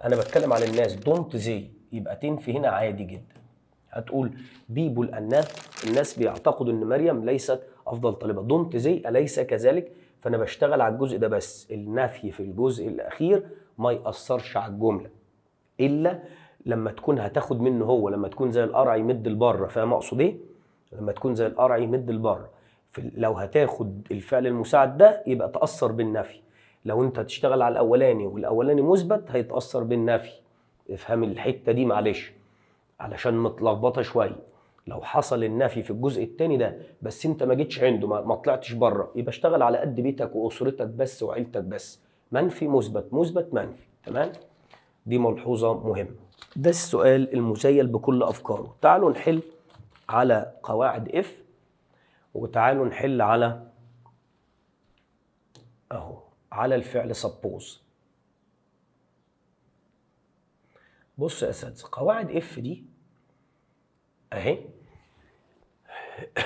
انا بتكلم على الناس don't they، يبقى تنفي هنا عادي جدا. هتقول people الناس، الناس بيعتقدوا ان مريم ليست افضل طالبه، don't they اليس كذلك. فانا بشتغل على الجزء ده بس، النفي في الجزء الاخير ما ياثرش على الجملة الا لما تكون هتاخد منه هو، لما تكون زي القرع يمد لبره. فاهم اقصد ايه؟ لما تكون زي القرع يمد لبره. لو هتاخد الفعل المساعد ده يبقى تأثر بالنفي. لو انت هتشتغل على الاولاني والاولاني مثبت هيتأثر بالنفي. افهم الحتة دي معلش علشان متلخبطة شوية. لو حصل النفي في الجزء الثاني ده بس انت ما جيتش عنده، ما طلعتش بره، يبقى اشتغل على قد بيتك واسرتك بس وعيلتك بس، منفي مثبت مثبت منفي. تمام؟ دي ملحوظة مهمة. ده السؤال المزيل بكل افكاره. تعالوا نحل على قواعد if، وتعالوا نحل على اهو على الفعل suppose. بص يا اساتذة، قواعد if دي اهي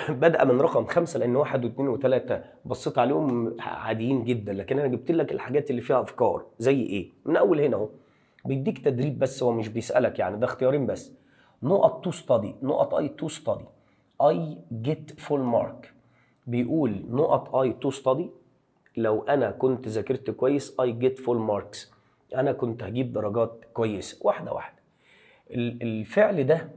بدأ من رقم 5، لأن 1 و2 و3 بصيت عليهم عاديين جدا، لكن أنا جبت لك الحاجات اللي فيها أفكار زي إيه؟ من أول هنا أهو بيديك تدريب بس، هو مش بيسألك، يعني ده اختيارين بس. نقط to study، نقط I to study، I get full mark. بيقول نقط I to study، لو أنا كنت ذاكرت كويس I get full marks، أنا كنت هجيب درجات كويسة. واحدة واحدة. الفعل ده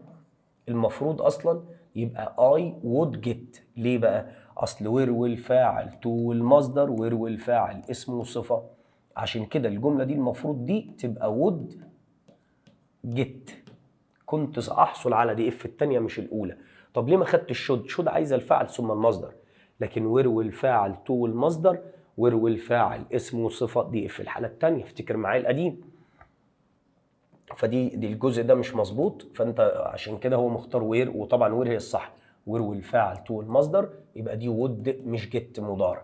المفروض أصلا يبقى I would get. ليه بقى؟ أصل were والفاعل to والمصدر، were والفاعل اسم وصفة، عشان كده الجملة دي المفروض دي تبقى would get، كنت سأحصل على. دي if التانية مش الأولى. طب ليه ما خدتش should؟ should عايزة الفاعل ثم المصدر، لكن were والفاعل to والمصدر، were والفاعل اسم وصفة، دي if الحالة التانية. افتكر معايا القديم. فدي الجزء ده مش مظبوط، فانت عشان كده هو مختار were، وطبعا were هي الصح، were والفاعل to المصدر، يبقى دي would مش get مضارع.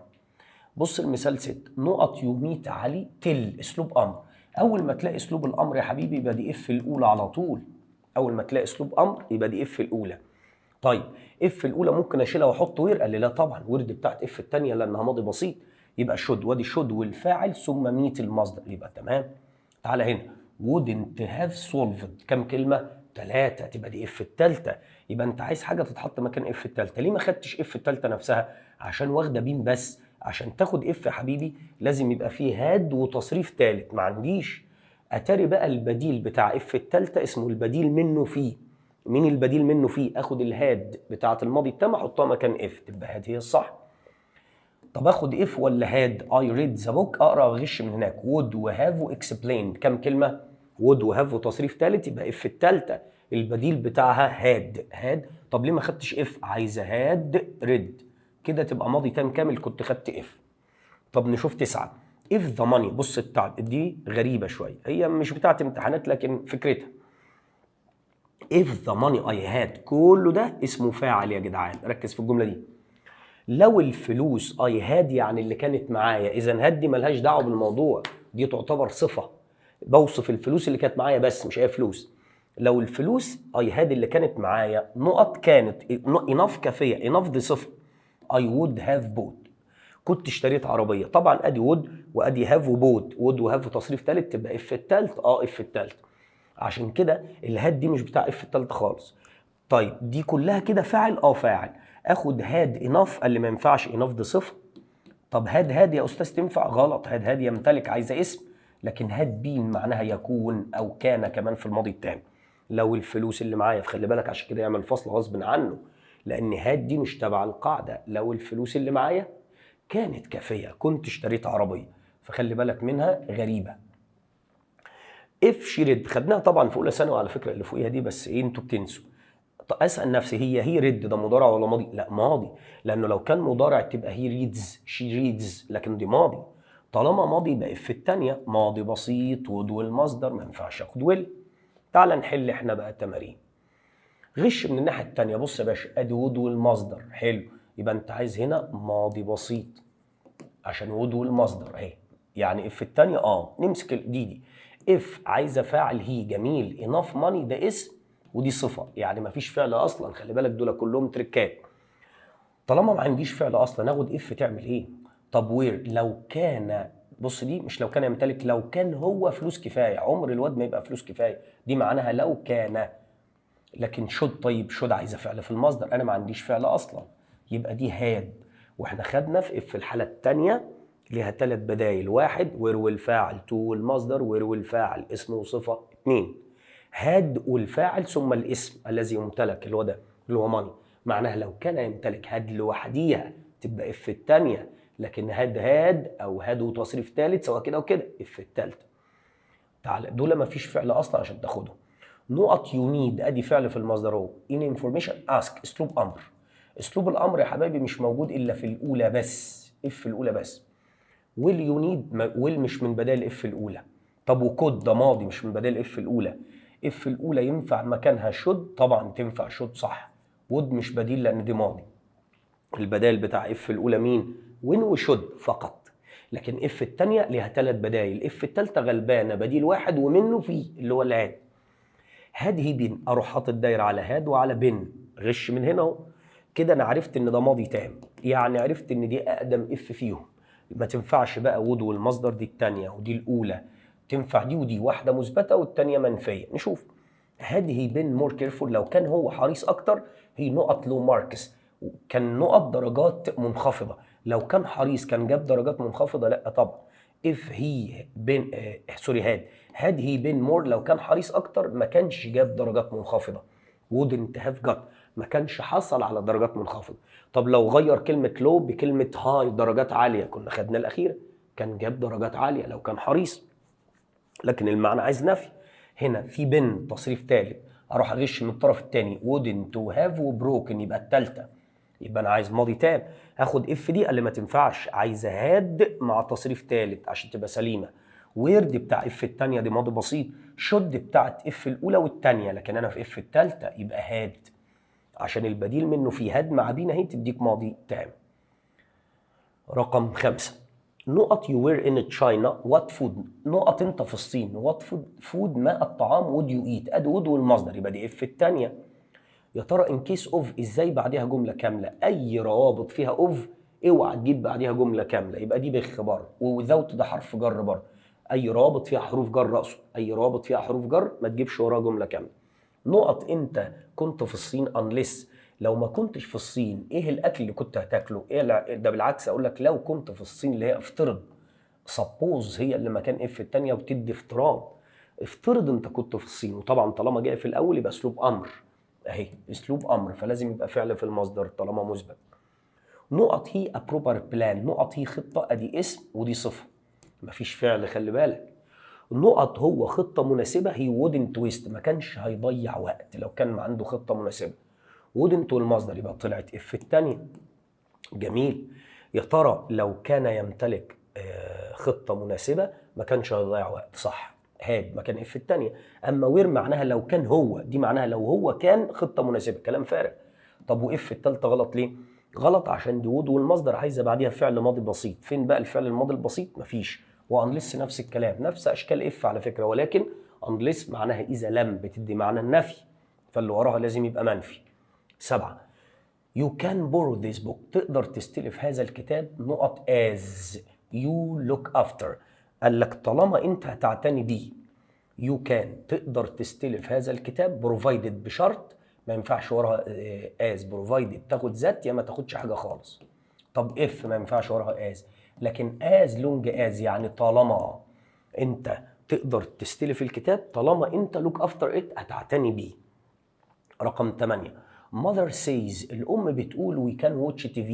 بص المثال 6، نقط you meet علي tell، اسلوب امر. اول ما تلاقي اسلوب الامر يا حبيبي يبقى دي if الاولى على طول. اول ما تلاقي اسلوب امر يبقى دي if الاولى. طيب if الاولى ممكن اشيلها واحط were؟ قال لي لا طبعا، were دي بتاعت if الثانية لانها ماضي بسيط، يبقى should، وادي should والفاعل ثم meet المصدر، يبقى تمام. تعالى هنا wouldn't have solved، كم كلمة؟ 3، تبقى دي if الثالثة. يبقى انت عايز حاجة تتحط مكان if الثالثة. ليه ما خدتش if الثالثة نفسها؟ عشان واخدة been بس. عشان تاخد if يا حبيبي لازم يبقى فيه had وتصريف ثالث، ما عنديش. اتاري بقى البديل بتاع if الثالثة اسمه البديل منه فيه. مين البديل منه فيه؟ اخد ال had بتاعة الماضي التام احطها مكان if، تبقى had هي الصح. طب اخد if ولا had؟ I read the book، اقرا واغش من هناك. would و have و explained، كم كلمة؟ would و have وتصريف ثالث، يبقى if الثالثة البديل بتاعها had. had. طب ليه ما خدتش if؟ عايزه had read، كده تبقى ماضي تام كامل، كنت خدت if. طب نشوف 9، if the money. بص التعب دي غريبة شوية، هي مش بتاعت امتحانات لكن فكرتها if the money I had، كله ده اسمه فاعل يا جدعان، ركز في الجملة دي. لو الفلوس I had يعني اللي كانت معايا، اذا had دي ملهاش دعوه بالموضوع، دي تعتبر صفة، بوصف الفلوس اللي كانت معايا بس مش اي فلوس. لو الفلوس I had اللي كانت معايا نقط كانت enough كافيه، enough دي صفة، I would have bought، كنت اشتريت عربية. طبعا ادي would وادي have و bought، would و have وتصريف ثالث تبقى if الثالث، if الثالث. عشان كده ال had دي مش بتاع if الثالث خالص. طيب دي كلها كده فاعل، فاعل. اخد had enough، قال لي ما ينفعش، enough دي صفة. طب had had يا استاذ تنفع؟ غلط، had had يمتلك، عايزه اسم، لكن had been معناها يكون او كان كمان في الماضي التام. لو الفلوس اللي معايا، فخلي بالك عشان كده يعمل فصل غصب عنه، لان had دي مش تبع القاعدة. لو الفلوس اللي معايا كانت كافيه كنت اشتريت عربية، فخلي بالك منها غريبة. if she read خدناها طبعا في اولى ثانوي على فكرة، اللي فوقيها دي، بس ايه انتوا بتنسوا. طب اسال نفسي هي he read ده مضارع ولا ماضي؟ لا ماضي، لانه لو كان مضارع تبقى he reads، she reads، لكن دي ماضي. طالما ماضي يبقى if الثانية ماضي بسيط would والمصدر، ما ينفعش اخد will. تعال نحل احنا بقى التمارين. غش من الناحية الثانية. بص يا باشا، ادي would والمصدر، حلو، يبقى انت عايز هنا ماضي بسيط عشان would والمصدر اهي، يعني if الثانية. نمسك دي if عايزه فاعل he، جميل، enough money ده اسم ودي صفة، يعني مفيش فعل اصلا، خلي بالك دول كلهم تريكات. طالما ما عنديش فعل اصلا اخد if تعمل ايه؟ طب were لو كان، بص دي مش لو كان يمتلك، لو كان هو فلوس كفاية، عمر الواد ما يبقى فلوس كفاية، دي معناها لو كان. لكن should، طيب should عايزه فعل في المصدر، انا ما عنديش فعل اصلا، يبقى دي had. واحنا خدنا في if الحالة الثانية ليها 3 بدايل، 1 were والفاعل to والمصدر، were والفاعل اسم وصفه، 2 had والفاعل ثم الاسم الذي يمتلك اللي هو ده اللي هو money، معناها لو كان يمتلك had لوحديها تبقى if الثانية. تبقى if الثانيه، لكن had had او had وتصريف ثالث سواء كده او كده if الثالثه. تعالى، دول ما فيش فعل اصلا عشان تاخدهم. نقط you need، ادي فعل في المصدر اهو، any information ask، اسلوب امر. اسلوب الامر يا حبايبي مش موجود الا في الاولى بس، if الاولى بس. will you need، will مش من بدائل if الاولى. طب و could ده ماضي، مش من بدائل if الاولى. if الاولى ينفع مكانها should؟ طبعا تنفع should، صح. would مش بديل لان دي ماضي. البدائل بتاع if الاولى مين؟ when و should فقط. لكن if الثانية ليها ثلاث بدايل، if الثالثة غلبانه، بديل واحد ومنه فيه اللي هو ال had. had he been، اروح حاطط دايرة على had وعلى been، غش من هنا اهو. كده انا عرفت ان ده ماضي تام، يعني عرفت ان دي اقدم if فيهم. ما تنفعش بقى would والمصدر، دي الثانية ودي الاولى. تنفع دي ودي، واحدة مثبتة والثانية منفيه. نشوف. had he been more careful، لو كان هو حريص اكتر، he نقط low marks، كان نقط درجات منخفضه. لو كان حريص كان جاب درجات منخفضه؟ لا طبعا. if he been sorry had had he been more، لو كان حريص اكتر ما كانش جاب درجات منخفضه. wouldn't have got، ما كانش حصل على درجات منخفضه. طب لو غير كلمة low بكلمه high، درجات عاليه، كنا خدنا الاخيره، كان جاب درجات عالية لو كان حريص. لكن المعنى عايز نفي. هنا في been تصريف ثالث، اروح اغش من الطرف الثاني، wouldn't to have و broken، يبقى الثالثه. يبقى انا عايز ماضي تام. هاخد if دي؟ اللي ما تنفعش، عايزه had مع تصريف ثالث عشان تبقى سليمه. were دي بتاع if الثانيه، دي ماضي بسيط. should بتاعت if الاولى والثانيه، لكن انا في if الثالثه، يبقى had عشان البديل منه في had مع been اهي تديك ماضي تام. رقم 5، نقط you were in China what food، نقط انت في الصين، what food، food ما الطعام، would you eat، ادي would والمصدر، يبقى دي if الثانيه. يا ترى in case of ازاي بعديها جملة كامله؟ اي روابط فيها of اوعى تجيب بعديها جملة كامله، يبقى دي بخ بره. و without ده حرف جر بره. اي روابط فيها حروف جر، اقصد اي روابط فيها حروف جر ما تجيبش وراها جملة كامله. نقط انت كنت في الصين، unless، لو ما كنتش في الصين ايه الاكل اللي كنت هتاكله؟ ايه ده بالعكس، اقول لك لو كنت في الصين، اللي هي افترض، suppose هي اللي مكان if الثانية وتدي افتراض. افترض انت كنت في الصين. وطبعا طالما جاي في الاول يبقى اسلوب امر، اهي اسلوب امر، فلازم يبقى فعل في المصدر طالما مثبت. نقط he a proper plan، نقط he خطه، ادي اسم ودي صفه، مفيش فعل، خلي بالك. نقط هو خطه مناسبه، he wouldn't waste، ما كانش هيضيع وقت لو كان عنده خطه مناسبه. wouldn't والمصدر، يبقى طلعت if الثانيه. جميل. يا ترى لو كان يمتلك خطه مناسبة ما كانش هيضيع وقت، صح، had مكان if الثانيه. اما were معناها لو كان هو، دي معناها لو هو كان خطه مناسبه، كلام فارغ. طب و if الثالثة غلط ليه؟ غلط عشان دي would والمصدر، عايزه بعديها فعل ماضي بسيط. فين بقى الفعل الماضي البسيط؟ مفيش. و unless نفس الكلام، نفس اشكال if على فكره، ولكن unless معناها اذا لم، بتدي معنى النفي، فاللي وراها لازم يبقى منفي. 7، You can borrow this book، تقدر تستلف هذا الكتاب، نقط as you look after. قال لك طالما انت هتعتني بيه، you can تقدر تستلف هذا الكتاب، provided بشرط، ما ينفعش وراها as، provided تاخد that يا ما تاخدش حاجة خالص. طب if ما ينفعش وراها as، لكن as long as يعني طالما انت تقدر تستلف الكتاب طالما انت look after it هتعتني بيه. رقم 8، mother says، الام بتقول، we can watch TV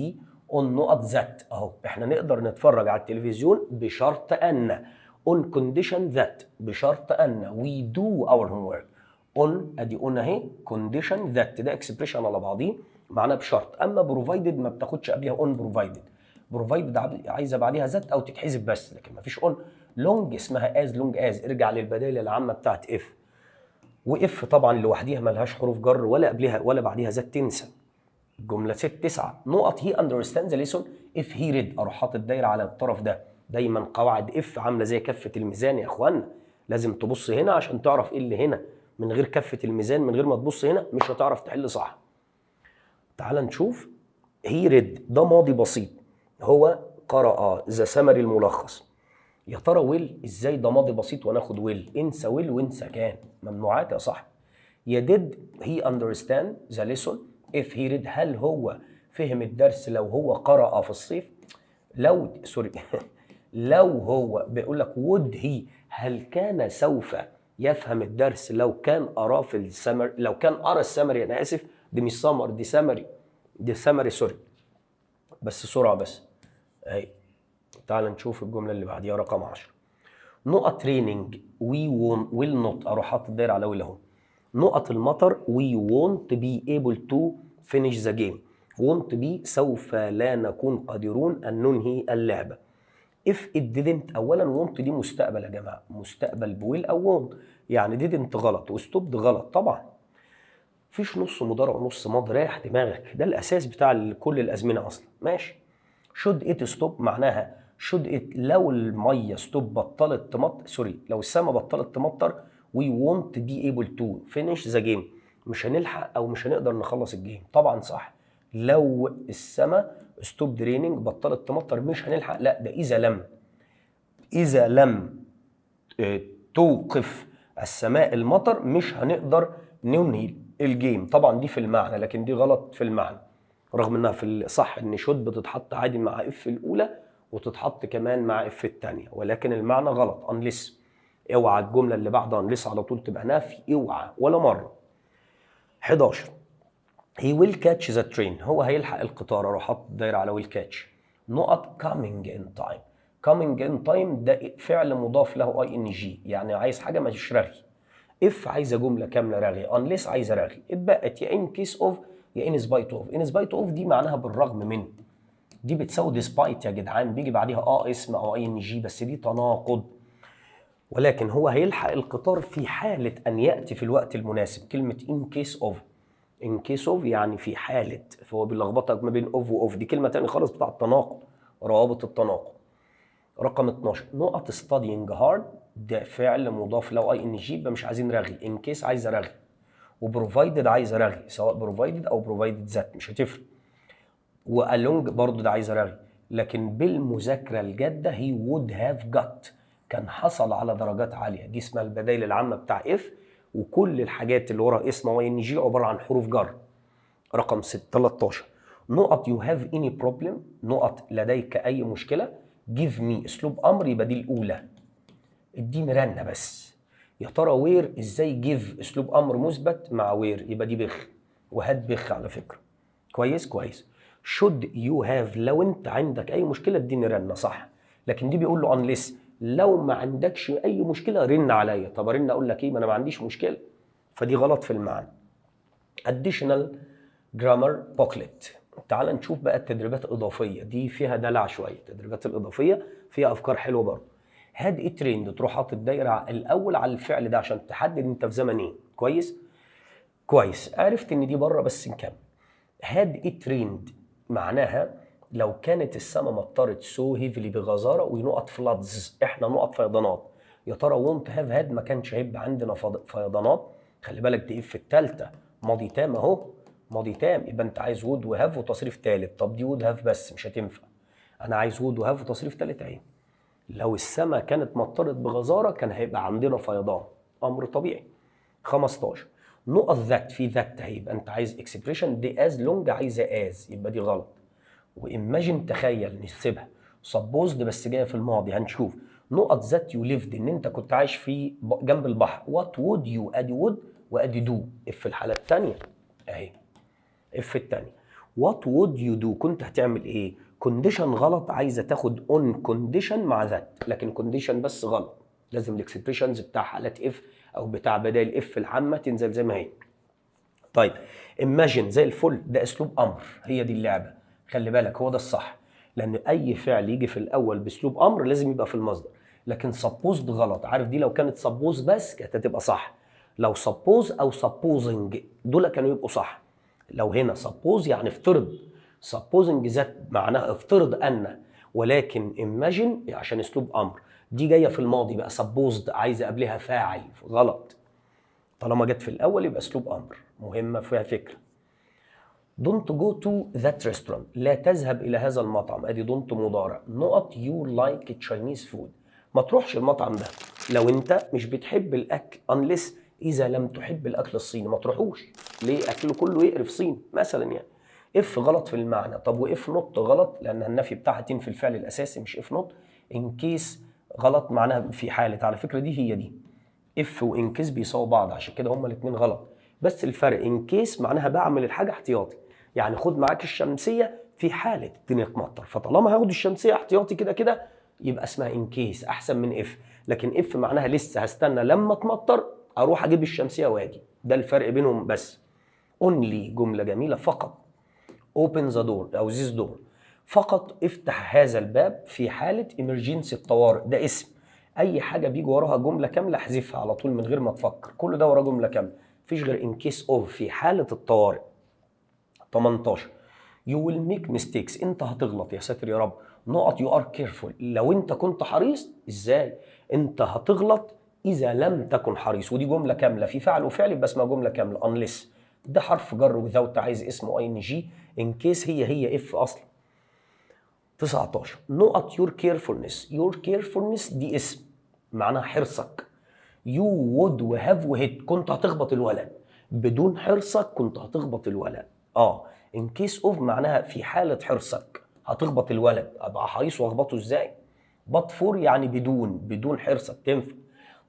on نقط that. اهو احنا نقدر نتفرج على التلفزيون بشرط ان، on condition that، بشرط ان we do our homework. on، ادي on اهي، condition that ده expression على بعضيه معناه بشرط. اما provided ما بتاخدش قبلها on. provided، provided عايزه بعديها that او تتحذف بس، لكن ما فيش on. long اسمها as long as، ارجع للبدائل العامة بتاعت if. و if طبعا لوحديها ما لهاش حروف جر ولا قبلها ولا بعديها that، تنسى. الجملة 6 9، نقط he understand the lesson if he read. اروح حاطط دايرة على الطرف ده. دايما قواعد if عامله زي كفه الميزان يا اخوانا، لازم تبص هنا عشان تعرف ايه اللي هنا. من غير كفه الميزان، من غير ما تبص هنا، مش هتعرف تحل صح. تعال نشوف. he read ده ماضي بسيط، هو قرأ، the summary الملخص. يا ترى will؟ ازاي ده ماضي بسيط وناخد will؟ انسى will وانسى can، ممنوعات يا صاحبي. يا did he understand the lesson if he read، هل هو فهم الدرس لو هو قرأ في الصيف؟ لو sorry لو هو بيقول لك would he، هل كان سوف يفهم الدرس لو كان قراه في السمر، لو كان قرا السمري. انا اسف، دي مش summer، دي summary، دي summary، sorry. بس سرعة بس اهي. تعال نشوف الجملة اللي بعديها رقم 10. نقط raining we will not، اروح حاطط الدايرة على will اهو. نقط المطر we won't be able to finish the game. won't be سوف لا نكون قادرون ان ننهي اللعبه. if it didn't، اولا won't دي مستقبل يا جماعه، مستقبل ب will او won't، يعني didn't غلط و stopped غلط طبعا. فيش نص مضارع ونص ماضي، ريح دماغك، ده الاساس بتاع كل الازمنة اصلا. ماشي. should it stop معناها should it لو المية stop بطلت تمطر، sorry لو السما بطلت تمطر we won't be able to finish the game، مش هنلحق او مش هنقدر نخلص ال game. طبعا صح، لو السما stop raining بطلت تمطر مش هنلحق، لا ده اذا لم توقف السماء المطر مش هنقدر ننهي ال game. طبعا دي في المعنى لكن دي غلط في المعنى، رغم انها في الصح ان should بتتحط عادي مع if الاولى وتتحط كمان مع if الثانيه، ولكن المعنى غلط. unless، اوعى الجملة اللي بعد unless على طول تبقى نفي، اوعى ولا مره. 11 he will catch the train، هو هيلحق القطار، اروح حاطط دايرة على will catch. نقط coming in time، coming in time ده فعل مضاف له ing، يعني عايز حاجة مش رغي. if عايزه جملة كاملة رغي، unless عايزه رغي، اتبقت يا in case of يا in spite of. in spite of دي معناها بالرغم من، دي بتساوي despite يا جدعان، بيجي بعديها اسم او ing، بس دي تناقض. ولكن هو هيلحق القطار في حالة أن يأتي في الوقت المناسب. كلمة in case of، in case of يعني في حالة، فهو بيلخبطك ما بين of و of، دي كلمة تانية خالص بتاع التناقض، روابط التناقض. رقم 12 نقط studying hard ده فعل مضاف له ing، يبقى مش عايزين رغي. in case عايزه رغي، و provided عايزه رغي، سواء provided او provided that مش هتفرق. و along برضو ده عايزه رغي، لكن بالمذاكره الجادة he would have got كان حصل على درجات عاليه. دي اسمها البدائل العامة بتاع if، وكل الحاجات اللي ورا اسم ing عبارة عن حروف جر. رقم 6 13 نقط you have any problem، نقط لديك اي مشكله، give me اسلوب امر يبقى دي الاولى، اديني رنه بس. يا ترى were ازاي give اسلوب امر مثبت مع were؟ يبقى دي بخ، وهات بخ على فكره. كويس كويس. should you have لو انت عندك اي مشكلة اديني رنه، صح، لكن دي بيقول له unless لو ما عندكش اي مشكلة رن عليا. طب ارن اقول لك ايه؟ ما انا ما عنديش مشكله، فدي غلط في المعنى. additional grammar booklet، تعال نشوف بقى التدريبات الإضافية، دي فيها دلع شوية. التدريبات الإضافية فيها أفكار حلوة برضه. had it rained، تروح حاطط الدايرة الأول على الفعل ده عشان تحدد أنت في زمن إيه. كويس كويس، عرفت إن دي بره بس نكمل. had it rained معناها لو كانت السماء مطرت so heavily بغزارة، ونقط floods احنا نقط فيضانات. يا ترى won't have had ما كانش هيبقى عندنا فيضانات. خلي بالك دي if الثالثة ماضي تام اهو، ماضي تام، يبقى انت عايز would و have وتصريف ثالث. طب دي would have بس مش هتنفع، انا عايز would و have وتصريف ثالث اهي. لو السماء كانت مطرت بغزاره كان هيبقى عندنا فيضان، امر طبيعي. 15 نقط that، في that هيبقى انت عايز expression، دي as long عايزه as يبقى دي غلط. و imagine تخيل نسيبها، supposed بس جاية في الماضي هنشوف. نقط that you lived ان انت كنت عايش في جنب البحر، what would you، ادي would وادي do if في الحالة الثانية اهي، if الثانية what would you do كنت هتعمل ايه؟ condition غلط، عايزه تاخد on condition مع that، لكن condition بس غلط، لازم ال expressions بتاع حالات if او بتاع بدائل if العامة تنزل زي ما هي. طيب imagine زي الفل، ده اسلوب امر، هي دي اللعبة، خلي بالك هو ده الصح، لان اي فعل يجي في الاول باسلوب امر لازم يبقى في المصدر. لكن supposed غلط، عارف دي لو كانت suppose بس كانت هتبقى صح، لو suppose او supposing دول كانوا يبقوا صح. لو هنا suppose يعني افترض، supposing that معناها افترض ان، ولكن imagine عشان اسلوب امر، دي جاية في الماضي بقى supposed عايزه قبلها فاعل، غلط. طالما جت في الاول يبقى اسلوب امر، مهمة فيها فكره. don't go to that restaurant لا تذهب الى هذا المطعم، ادي don't مضارع. نقط you like Chinese food ما تروحش المطعم ده لو انت مش بتحب الاكل، unless اذا لم تحب الاكل الصيني ما تروحوش، ليه؟ اكله كله يقرف صيني مثلا يعني. if غلط في المعنى، طب و if not غلط لان النفي بتاعها تنفي الفعل الاساسي مش if not. in case غلط معناها في حاله، على فكرة دي هي دي if و in case بيساووا بعض، عشان كده هما الاثنين غلط، بس الفرق in case معناها بعمل الحاجة احتياطي، يعني خد معاك الشمسية في حاله الدنيا تمطر. فطالما هاخد الشمسية احتياطي كده كده، يبقى اسمها in case احسن من if. لكن if معناها لسه هستنى لما تمطر اروح اجيب الشمسية واجي. ده الفرق بينهم بس. only جملة جميله، فقط. open the door او this door، فقط افتح هذا الباب في حاله emergency، الطوارئ. ده اسم. اي حاجة بيجي وراها جملة كاملة احذفها على طول من غير ما تفكر. كل ده وراه جملة كامله، مفيش غير in case of في حاله الطوارئ. 18 you will make mistakes، انت هتغلط، يا ساتر يا رب، نقط you are careful، لو انت كنت حريص. ازاي انت هتغلط اذا لم تكن حريص ودي جملة كاملة في فعل وفعل؟ يبقى اسمها جملة كامله. unless ده حرف جر، without عايز اسمه ing، in case هي هي if اصلا. 19 نقط your carefulness، your carefulness دي اسم معناها حرصك. you would و have و hit، كنت هتخبط الولد. بدون حرصك كنت هتخبط الولد. In case of معناها في حالة حرصك هتخبط الولد. ابقى حريص واخبطه ازاي؟ but for يعني بدون، بدون حرصك تنفع.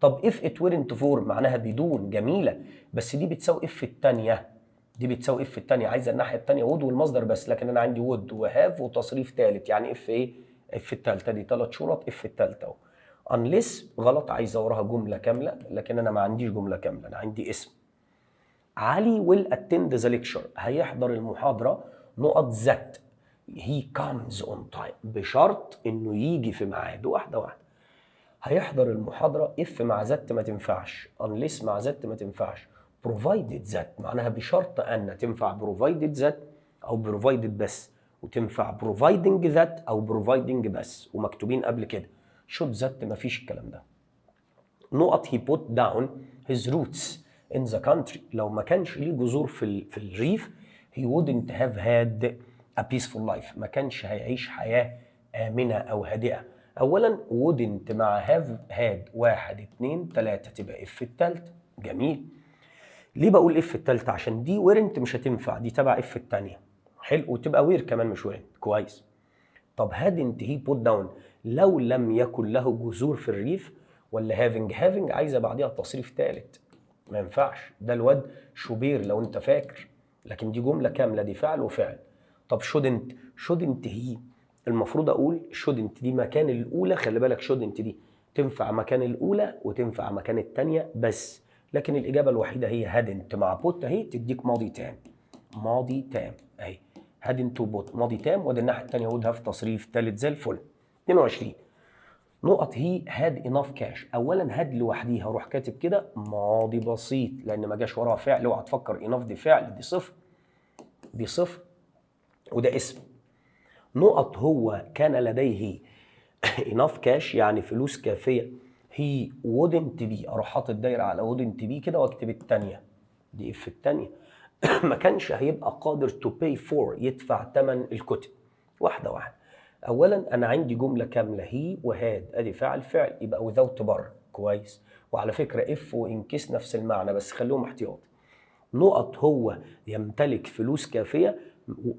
طب if it weren't for معناها بدون، جميلة، بس دي بتساوي if الثانية. دي بتساوي if الثانية، عايزة الناحية الثانية would والمصدر بس، لكن انا عندي would و have وتصريف ثالث، يعني if ايه؟ if الثالثة. دي ثلاث شرط، if الثالثة اهو. unless غلط، عايزة وراها جملة كاملة، لكن انا ما عنديش جملة كاملة، انا عندي اسم. علي will attend the lecture، هيحضر المحاضرة، نقط that he comes on time، بشرط انه يجي في ميعاده. واحدة واحدة. هيحضر المحاضرة، if مع that ما تنفعش، unless مع that ما تنفعش، provided that معناها بشرط ان تنفع، provided that او provided بس، وتنفع providing that او providing بس، ومكتوبين قبل كده. should that ما فيش الكلام ده. نقط he put down his roots in the country، لو ما كانش ليه جذور في الريف he wouldn't have had a peaceful life، ما كانش هيعيش حياة آمنة أو هادئة. أولا wouldn't مع have had، واحد اتنين تلاتة، تبقى if التالتة. جميل. ليه بقول if التالتة؟ عشان دي weren't مش هتنفع، دي تبع if التانية. حلو، وتبقى were كمان مش weren't. كويس. طب hadn't he put down، لو لم يكن له جذور في الريف، ولا having؟ having عايزه بعديها تصريف ثالث، ما ينفعش. ده الواد شوبير لو انت فاكر. لكن دي جملة كامله، دي فعل وفعل. طب shouldn't، shouldn't he، المفروض اقول shouldn't دي مكان الاولى. خلي بالك، shouldn't دي تنفع مكان الاولى وتنفع مكان الثانية بس، لكن الاجابة الوحيدة هي hadn't مع put اهي، تديك ماضي تام. ماضي تام اهي، hadn't و put ماضي تام، وادي الناحية الثانية would have تصريف ثالث زي الفل. 22 نقط he had enough cash. اولا had لوحديها روح كاتب كده ماضي بسيط، لان ما جاش وراها فعل. اوعى تفكر enough دي فعل، دي صفة، دي صفة وده اسم. نقط هو كان لديه enough cash، يعني فلوس كافيه، he wouldn't be، اروح حاطط دايرة على wouldn't be كده واكتب الثانيه، دي if الثانيه. ما كانش هيبقى قادر to pay for، يدفع ثمن الكتب. واحدة واحده. اولا انا عندي جملة كامله، he و had ادي فاعل فعل، يبقى without بره. كويس. وعلى فكرة if و in case نفس المعنى، بس خليهم احتياط. نقط هو يمتلك فلوس كافيه،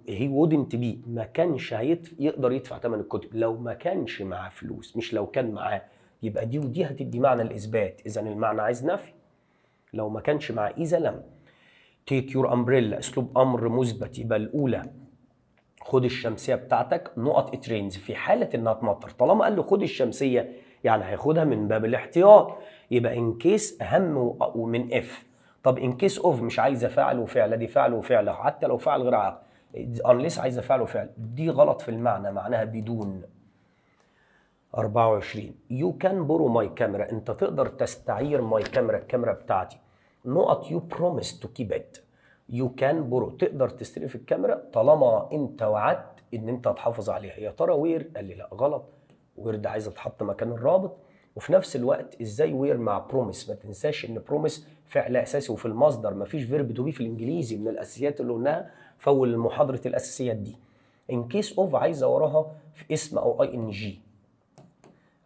he wouldn't be، ما كانش يقدر يدفع ثمن الكتب لو ما كانش معاه فلوس، مش لو كان معاه. يبقى دي ودي هتدي معنى الاثبات، اذا المعنى عايز نفي. لو ما كانش معاه، اذا لم. take your umbrella اسلوب امر مثبت، يبقى الاولى. خد الشمسية بتاعتك، نقط it rains، في حاله انها تمطر. طالما قال له خد الشمسية يعني هياخدها من باب الاحتياط، يبقى in case اهم ومن if. طب in case of مش عايزه فاعل وفعل، دي فاعل وفعل حتى لو فاعل غير عاقل. unless عايزه فاعل وفعل، دي غلط في المعنى، معناها بدون. 24 you can borrow my camera، انت تقدر تستعير my camera، الكاميرا بتاعتي، نقط you promise to keep it. you can borrow، تقدر تستلف الكاميرا طالما انت وعدت ان انت هتحافظ عليها. يا ترى were؟ قال لي لا غلط، were ده عايز اتحط مكان الرابط، وفي نفس الوقت ازاي were مع promise؟ ما تنساش ان promise فعل اساسي وفي المصدر، ما فيش verb to be في الانجليزي، من الاساسيات اللي قلناها في اول محاضرة الاساسيات دي. in case of عايزه وراها في اسم او ing.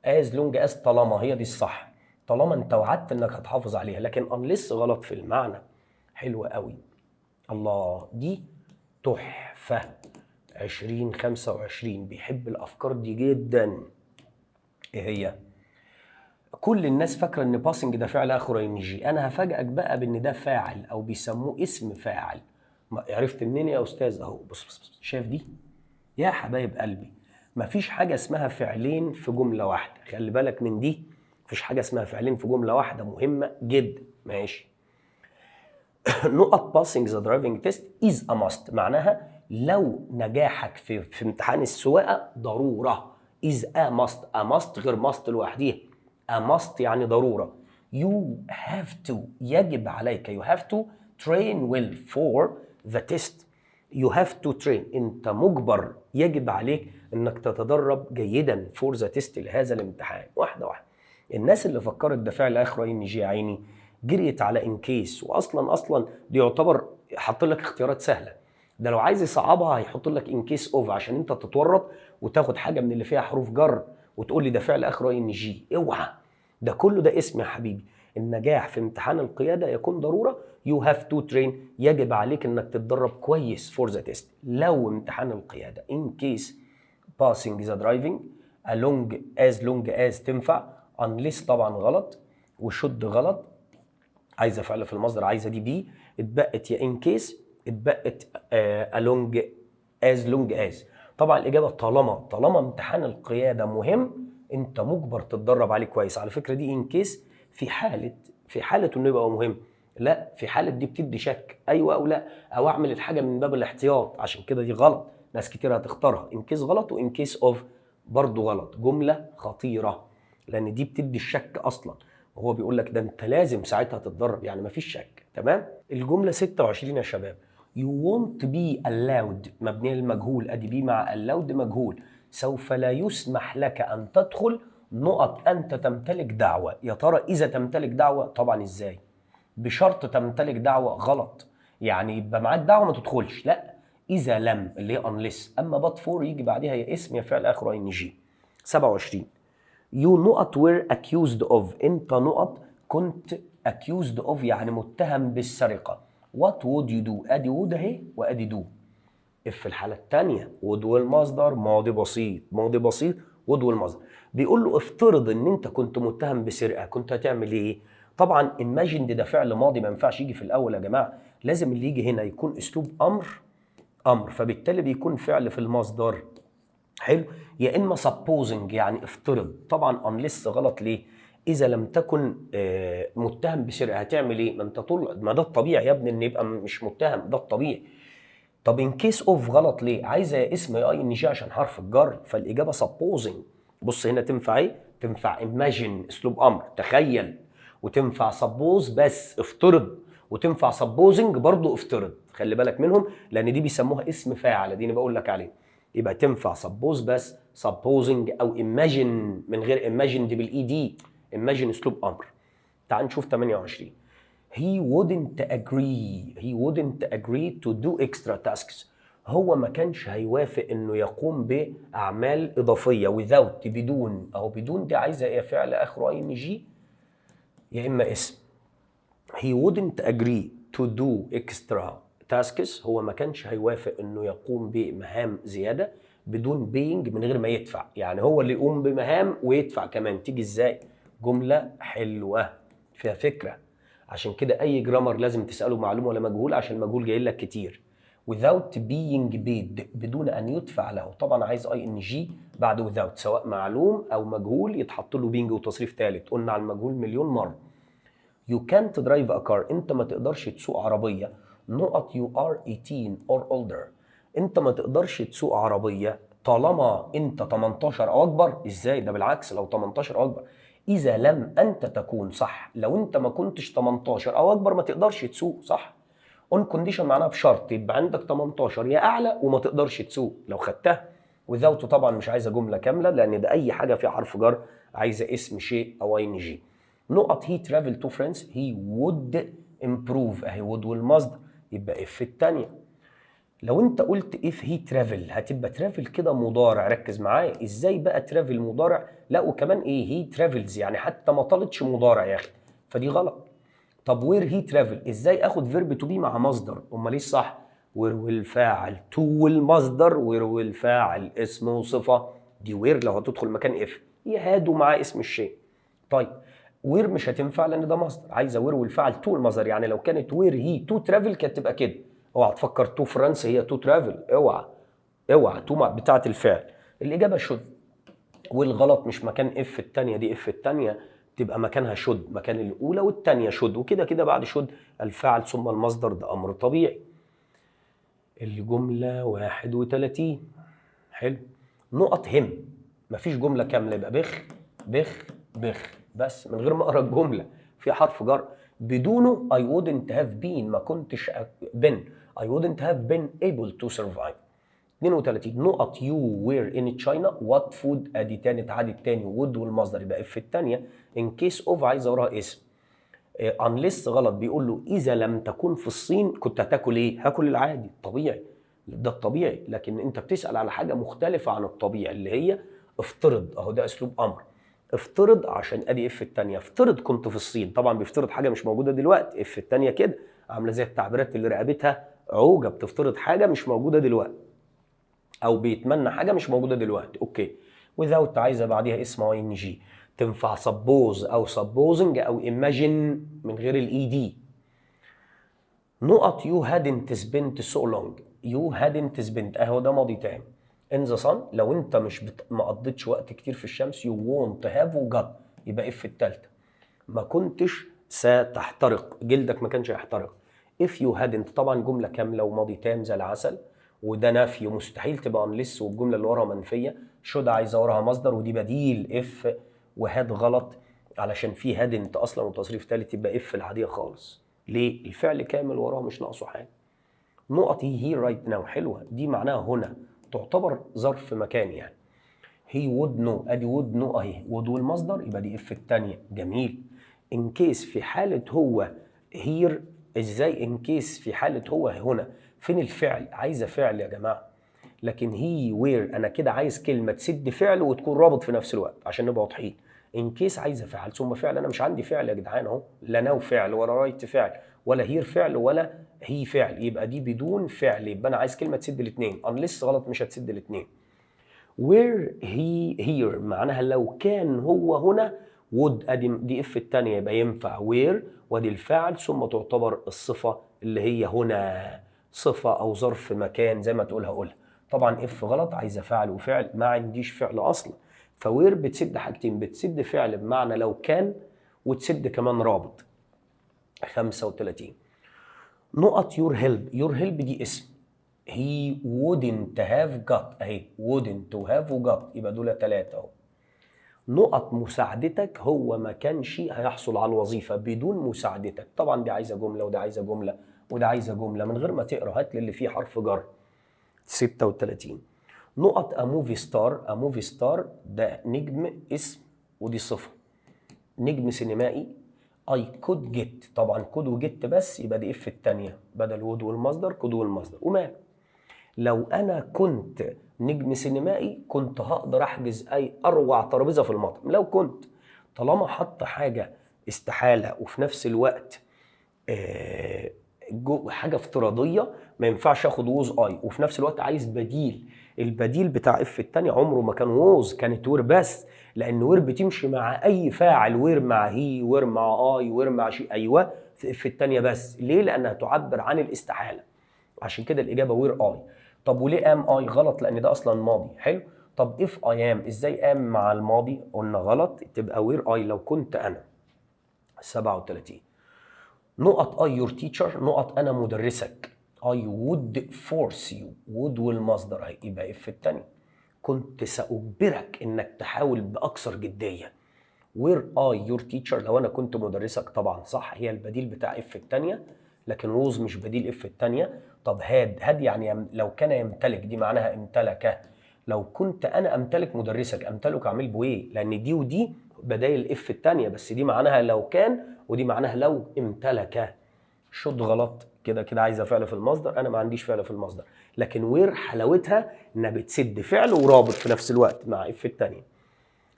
as long as طالما، هي دي الصح، طالما انت وعدت انك هتحافظ عليها، لكن unless غلط في المعنى. حلوة قوي. الله، دي تحفة. 2025 بيحب الأفكار دي جدا. إيه هي؟ كل الناس فاكرة إن passing ده فعل آخره ing. أنا هفاجئك بقى بإن ده فاعل أو بيسموه اسم فاعل. عرفت منين يا أستاذ؟ أهو بص بص بص، شايف دي؟ يا حبايب قلبي، مفيش حاجة اسمها فعلين في جملة واحدة. خلي بالك من دي، مفيش حاجة اسمها فعلين في جملة واحده، مهمة جدا. ماشي. نقط passing the driving test is a must، معناها لو نجاحك في امتحان السواقة ضروره. is a must، a must غير must لوحديها، a must يعني ضروره. you have to يجب عليك، you have to train well for the test. you have to train انت مجبر، يجب عليك انك تتدرب جيدا for the test لهذا الامتحان. واحدة واحده. الناس اللي فكرت ده فعل اخره ing يا عيني جريت على in case، واصلا اصلا دي يعتبر حط لك اختيارات سهله. ده لو عايز يصعبها هيحط لك in case of عشان انت تتورط وتاخد حاجة من اللي فيها حروف جر وتقول لي ده فعل اخره ing. اوعى، ده كله ده اسم يا حبيبي. النجاح في امتحان القيادة يكون ضروره. you have to train يجب عليك انك تتدرب كويس for the test لو امتحان القياده. in case passing the driving، along، as long as تنفع، unless طبعا غلط، و should غلط، عايزه فعل في المصدر، عايزه دي be. اتبقت يا in case، اتبقت along، as long as. طبعا الاجابة طالما امتحان القيادة مهم انت مجبر تتدرب عليه كويس. على فكرة دي in case في حاله انه يبقى مهم. لا، في حاله دي بتدي شك، ايوه او لا، او اعمل الحاجة من باب الاحتياط. عشان كده دي غلط، ناس كتير هتختارها. in case غلط و in case of برضه غلط. جملة خطيرة لان دي بتدي الشك اصلا، وهو بيقول لك ده انت لازم ساعتها تتدرب، يعني مفيش شك. تمام. الجملة 26 يا شباب، you won't be allowed مبنية للمجهول، ادي be مع allowed مجهول. سوف لا يسمح لك ان تدخل نقط انت تمتلك دعوه. يا ترى اذا تمتلك دعوه؟ طبعا ازاي؟ بشرط تمتلك دعوه غلط، يعني يبقى معاك دعوه ما تدخلش. لا، اذا لم اللي هي unless. اما but for يجي بعديها يا اسم يا فعل اخره ing. 27، you نقط were accused of، انت نقط كنت accused of يعني متهم بالسرقه. what would you do؟ ادي would اهي وادي do. if في الحالة الثانية would والمصدر، ماضي بسيط، ماضي بسيط would والمصدر. بيقول له افترض ان انت كنت متهم بسرقه كنت هتعمل ايه؟ طبعا imagine ده فعل ماضي ما ينفعش يجي في الاول يا جماعه. لازم اللي يجي هنا يكون اسلوب امر، امر فبالتالي بيكون فعل في المصدر. حلو. يا اما supposing يعني افترض. طبعا unless غلط. ليه؟ اذا لم تكن متهم بسرقه هتعمل ايه؟ ما انت طول ما ده الطبيعي يا ابني ان يبقى مش متهم، ده الطبيعي. طب in case of غلط. ليه؟ عايزه يا اسم يا ing عشان حرف الجر، فالاجابه supposing. بص هنا تنفع ايه؟ تنفع imagine اسلوب امر تخيل، وتنفع suppose بس افترض، وتنفع supposing برضو افترض. خلي بالك منهم لان دي بيسموها اسم فاعل، دي انا بقول لك عليه. يبقى تنفع suppose بس، supposing، او imagine من غير imagined بال ed، imagine اسلوب امر. تعال نشوف 28. he wouldn't agree، he wouldn't agree to do extra tasks، هو ما كانش هيوافق انه يقوم باعمال اضافية without بدون. اهو بدون دي عايزه يا فعل اخره ing يا اما اسم. he wouldn't agree to do extra tasks، هو ما كانش هيوافق انه يقوم بمهام زيادة بدون paying من غير ما يدفع. يعني هو اللي يقوم بمهام ويدفع كمان، تيجي ازاي؟ جملة حلوة فيها فكره. عشان كده اي grammar لازم تساله معلوم ولا مجهول، عشان المجهول جاي لك كتير. without being paid بدون ان يدفع له. طبعا عايز ing بعد without، سواء معلوم او مجهول يتحط له being وتصريف ثالث. قلنا على المجهول مليون مره. You can't drive a car، انت ما تقدرش تسوق عربية نقط you are 18 or older. انت ما تقدرش تسوق عربية طالما انت 18 او اكبر. ازاي ده؟ بالعكس، لو 18 او اكبر، اذا لم انت تكون، صح، لو انت ما كنتش 18 او اكبر ما تقدرش تسوق، صح. on condition معناها بشرط، يبقى عندك 18 يا اعلى وما تقدرش تسوق لو خدتها. without طبعا مش عايزه جملة كاملة لان ده اي حاجة فيها حرف جر عايزه اسم شيء او ing. نقط he travel to France he would improve، اهي would والمصدر، يبقى if الثانيه. لو انت قلت if he travel هتبقى travel كده مضارع. ركز معايا، ازاي بقى travel مضارع؟ لا وكمان ايه؟ he travels، يعني حتى ما طالتش مضارع يا اخي، فدي غلط. طب were he travel، ازاي اخد verb to be مع مصدر؟ امال ايه الصح؟ were والفاعل to والمصدر، were والفاعل اسم وصفه. دي were لو هتدخل مكان if، يا had ومعاه اسم الشيء. طيب were مش هتنفع لان ده مصدر، عايزه were والفاعل to المصدر. يعني لو كانت were he to travel كانت تبقى كده. اوعى تفكر to France هي to travel، اوعى. اوعى to بتاعه الفعل. الاجابة should. والغلط مش مكان if الثانيه، دي if الثانية تبقى مكانها should، مكان الاولى والثانية should، وكده كده بعد should الفاعل ثم المصدر، ده امر طبيعي. الجملة 31 حلو. نقط him، مفيش جملة كامله، يبقى بخ بخ بخ بس من غير ما اقرا الجمله. في حرف جر بدونه I wouldn't have been، ما كنتش been، I wouldn't have been able to survive. 32 نقط you were in China what food، ادي تاني اتعادل تاني would والمصدر، يبقى if الثانيه. in case of عايزه وراها اسم. unless غلط، بيقول له اذا لم تكن في الصين كنت هتاكل ايه؟ هاكل العادي الطبيعي، ده الطبيعي، لكن انت بتسال على حاجة مختلفة عن الطبيعي اللي هي افترض، اهو ده اسلوب امر. افترض عشان ادي if الثانيه، افترض كنت في الصين، طبعا بيفترض حاجة مش موجودة دلوقتي. if الثانية كده عامله زي التعبيرات اللي رقبتها عوجه، بتفترض حاجة مش موجودة دلوقتي او بيتمنى حاجة مش موجودة دلوقتي. okay، without عايزه بعديها اسم ing، تنفع suppose او supposing او imagine من غير ال ed. نقط you hadn't spent so long، you hadn't spent اهو ده ماضي تام، in the sun، لو انت مش ما قضيتش وقت كتير في الشمس you won't have و got، يبقى if التالتة. ما كنتش ستحترق، جلدك ما كانش هيحترق if you hadn't. طبعا جملة كاملة وماضي تام زي العسل، وده نفي ومستحيل تبقى unless والجملة اللي وراها منفية. should عايزة وراها مصدر ودي بديل if، و had غلط علشان في hadn't اصلا وتصريف ثالث، يبقى if العادية خالص. ليه؟ الفعل كامل وراه مش ناقصه حاجة. نقط here right now، حلوة دي، معناها هنا، تعتبر ظرف مكان يعني. he would know، ادي would know اهي، would والمصدر، يبقى دي if الثانية. جميل. in case في حالة هو here، ازاي in case في حالة هو هنا؟ فين الفعل؟ عايزة فعل يا جماعة. لكن he were، انا كده عايز كلمة تسد فعل وتكون رابط في نفس الوقت عشان نبقى واضحين. in case عايزة فعل ثم فعل، انا مش عندي فعل يا جدعان اهو، لا now فعل ولا right فعل ولا here فعل ولا he فعل، يبقى دي بدون فعل، يبقى انا عايز كلمة تسد الاثنين. unless غلط، مش هتسد الاثنين. were he here معناها لو كان هو هنا، would ادي دي if الثانيه، يبقى ينفع were وادي الفاعل ثم تعتبر الصفة اللي هي هنا، صفة او ظرف مكان زي ما تقولها قولها. طبعا if غلط، عايزه فاعل وفعل، ما عنديش فعل اصلا. ف were بتسد حاجتين، بتسد فعل بمعنى لو كان، وتسد كمان رابط. 35 نقط your help، your help دي اسم، he wouldn't have got، اهي wouldn't have و got، يبقى دول ثلاثة اهو. نقط مساعدتك هو ما كانش هيحصل على الوظيفة بدون مساعدتك. طبعا دي عايزة جملة وده عايزة جملة وده عايزة جملة، من غير ما تقرا هات لي اللي فيه حرف جر. 36 نقط a movie star، a movie star ده نجم اسم ودي صفة، نجم سينمائي. I could get، طبعا could و get بس، يبقى دي if الثانية، بدل would والمصدر could والمصدر. ومال لو انا كنت نجم سينمائي كنت هقدر احجز اي اروع ترابيزة في المطعم لو كنت. طالما حط حاجة استحالة وفي نفس الوقت حاجة افتراضيه، ما ينفعش اخد was I، وفي نفس الوقت عايز بديل. البديل بتاع if الثانية عمره ما كان was، كانت were بس، لان were بتمشي مع اي فاعل، were مع he، were مع I، were مع she. ايوه في if الثانية بس. ليه؟ لانها تعبر عن الاستحاله، عشان كده الاجابة were I. طب وليه am I غلط؟ لان ده اصلا ماضي. حلو. طب if I am، ازاي am مع الماضي؟ قلنا غلط، تبقى were I لو كنت انا. 37 نقط I your teacher، نقط انا مدرسك، I would force you، would والمصدر اهي، يبقى if الثانية. كنت سأجبرك انك تحاول باكثر جدية. were I your teacher لو انا كنت مدرسك، طبعا صح، هي البديل بتاع if الثانية، لكن was مش بديل if الثانية. طب had، had يعني لو كان يمتلك، دي معناها امتلك. لو كنت انا امتلك مدرسك، امتلك اعمل بايه؟ لان دي ودي بدايل if الثانية، بس دي معناها لو كان ودي معناها لو امتلك. should غلط، كده كده عايزه فعل في المصدر، انا ما عنديش فعل في المصدر. لكن were حلاوتها انها بتسد فعل ورابط في نفس الوقت مع if الثانية.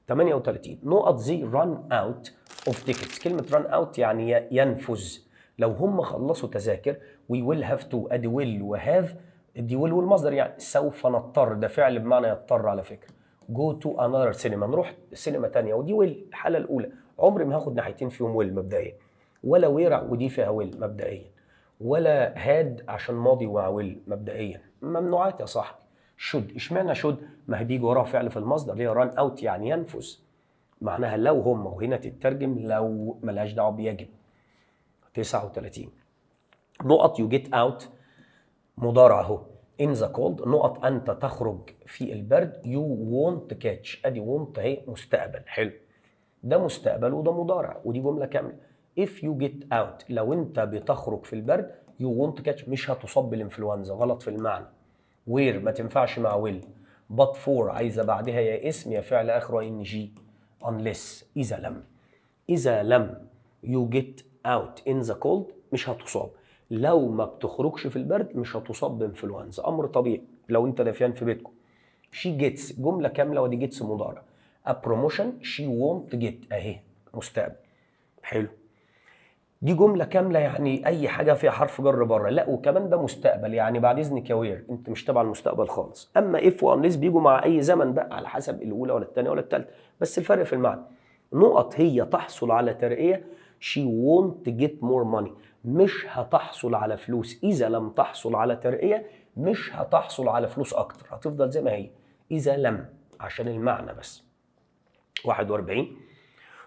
38 نقط they run out of tickets، كلمة run out يعني ينفذ. لو هم خلصوا تذاكر we will have to، ادي will و have، دي will والمصدر، يعني سوف نضطر، ده فعل بمعنى يضطر على فكرة. go to another cinema نروح سينما تانية، ودي will الحالة الأولى. عمري ما هاخد ناحيتين فيهم will مبدئيا، ولا were ودي فيها will مبدئيا، ولا had عشان ماضي مع will مبدئيا، ممنوعات يا صاحبي. should. اشمعنى should؟ ما هي بيجي وراها فعل في المصدر، اللي هي run out يعني ينفذ، معناها لو هم، وهنا تترجم لو، ملهاش دعوه بيجب. 39 نقط you get out، مضارع اهو، in the cold، نقط انت تخرج في البرد، you won't catch. ادي won't اهي مستقبل. حلو، ده مستقبل وده مضارع ودي جملة كامله. if you get out، لو انت بتخرج في البرد، you won't catch مش هتصاب بالانفلونزا، غلط في المعنى. were ما تنفعش مع will. but for عايزه بعدها يا اسم يا فعل اخره ing. unless اذا لم، اذا لم you get out in the cold مش هتصاب. لو ما بتخرجش في البرد مش هتصاب بانفلونزا، امر طبيعي لو انت دافيان في بيتكم. she gets جملة كاملة ودي gets مضارع. a promotion she won't get اهي مستقبل. حلو، دي جملة كاملة يعني اي حاجة فيها حرف جر بره. لا وكمان ده مستقبل، يعني بعد اذنك يا were انت مش تبع المستقبل خالص. اما if و unless بيجوا مع اي زمن بقى على حسب الاولى ولا الثانية ولا الثالثه، بس الفرق في المعنى. نقط هي تحصل على ترقيه، she won't get more money، مش هتحصل على فلوس. اذا لم تحصل على ترقيه مش هتحصل على فلوس اكتر، هتفضل زي ما هي. اذا لم عشان المعنى بس. 41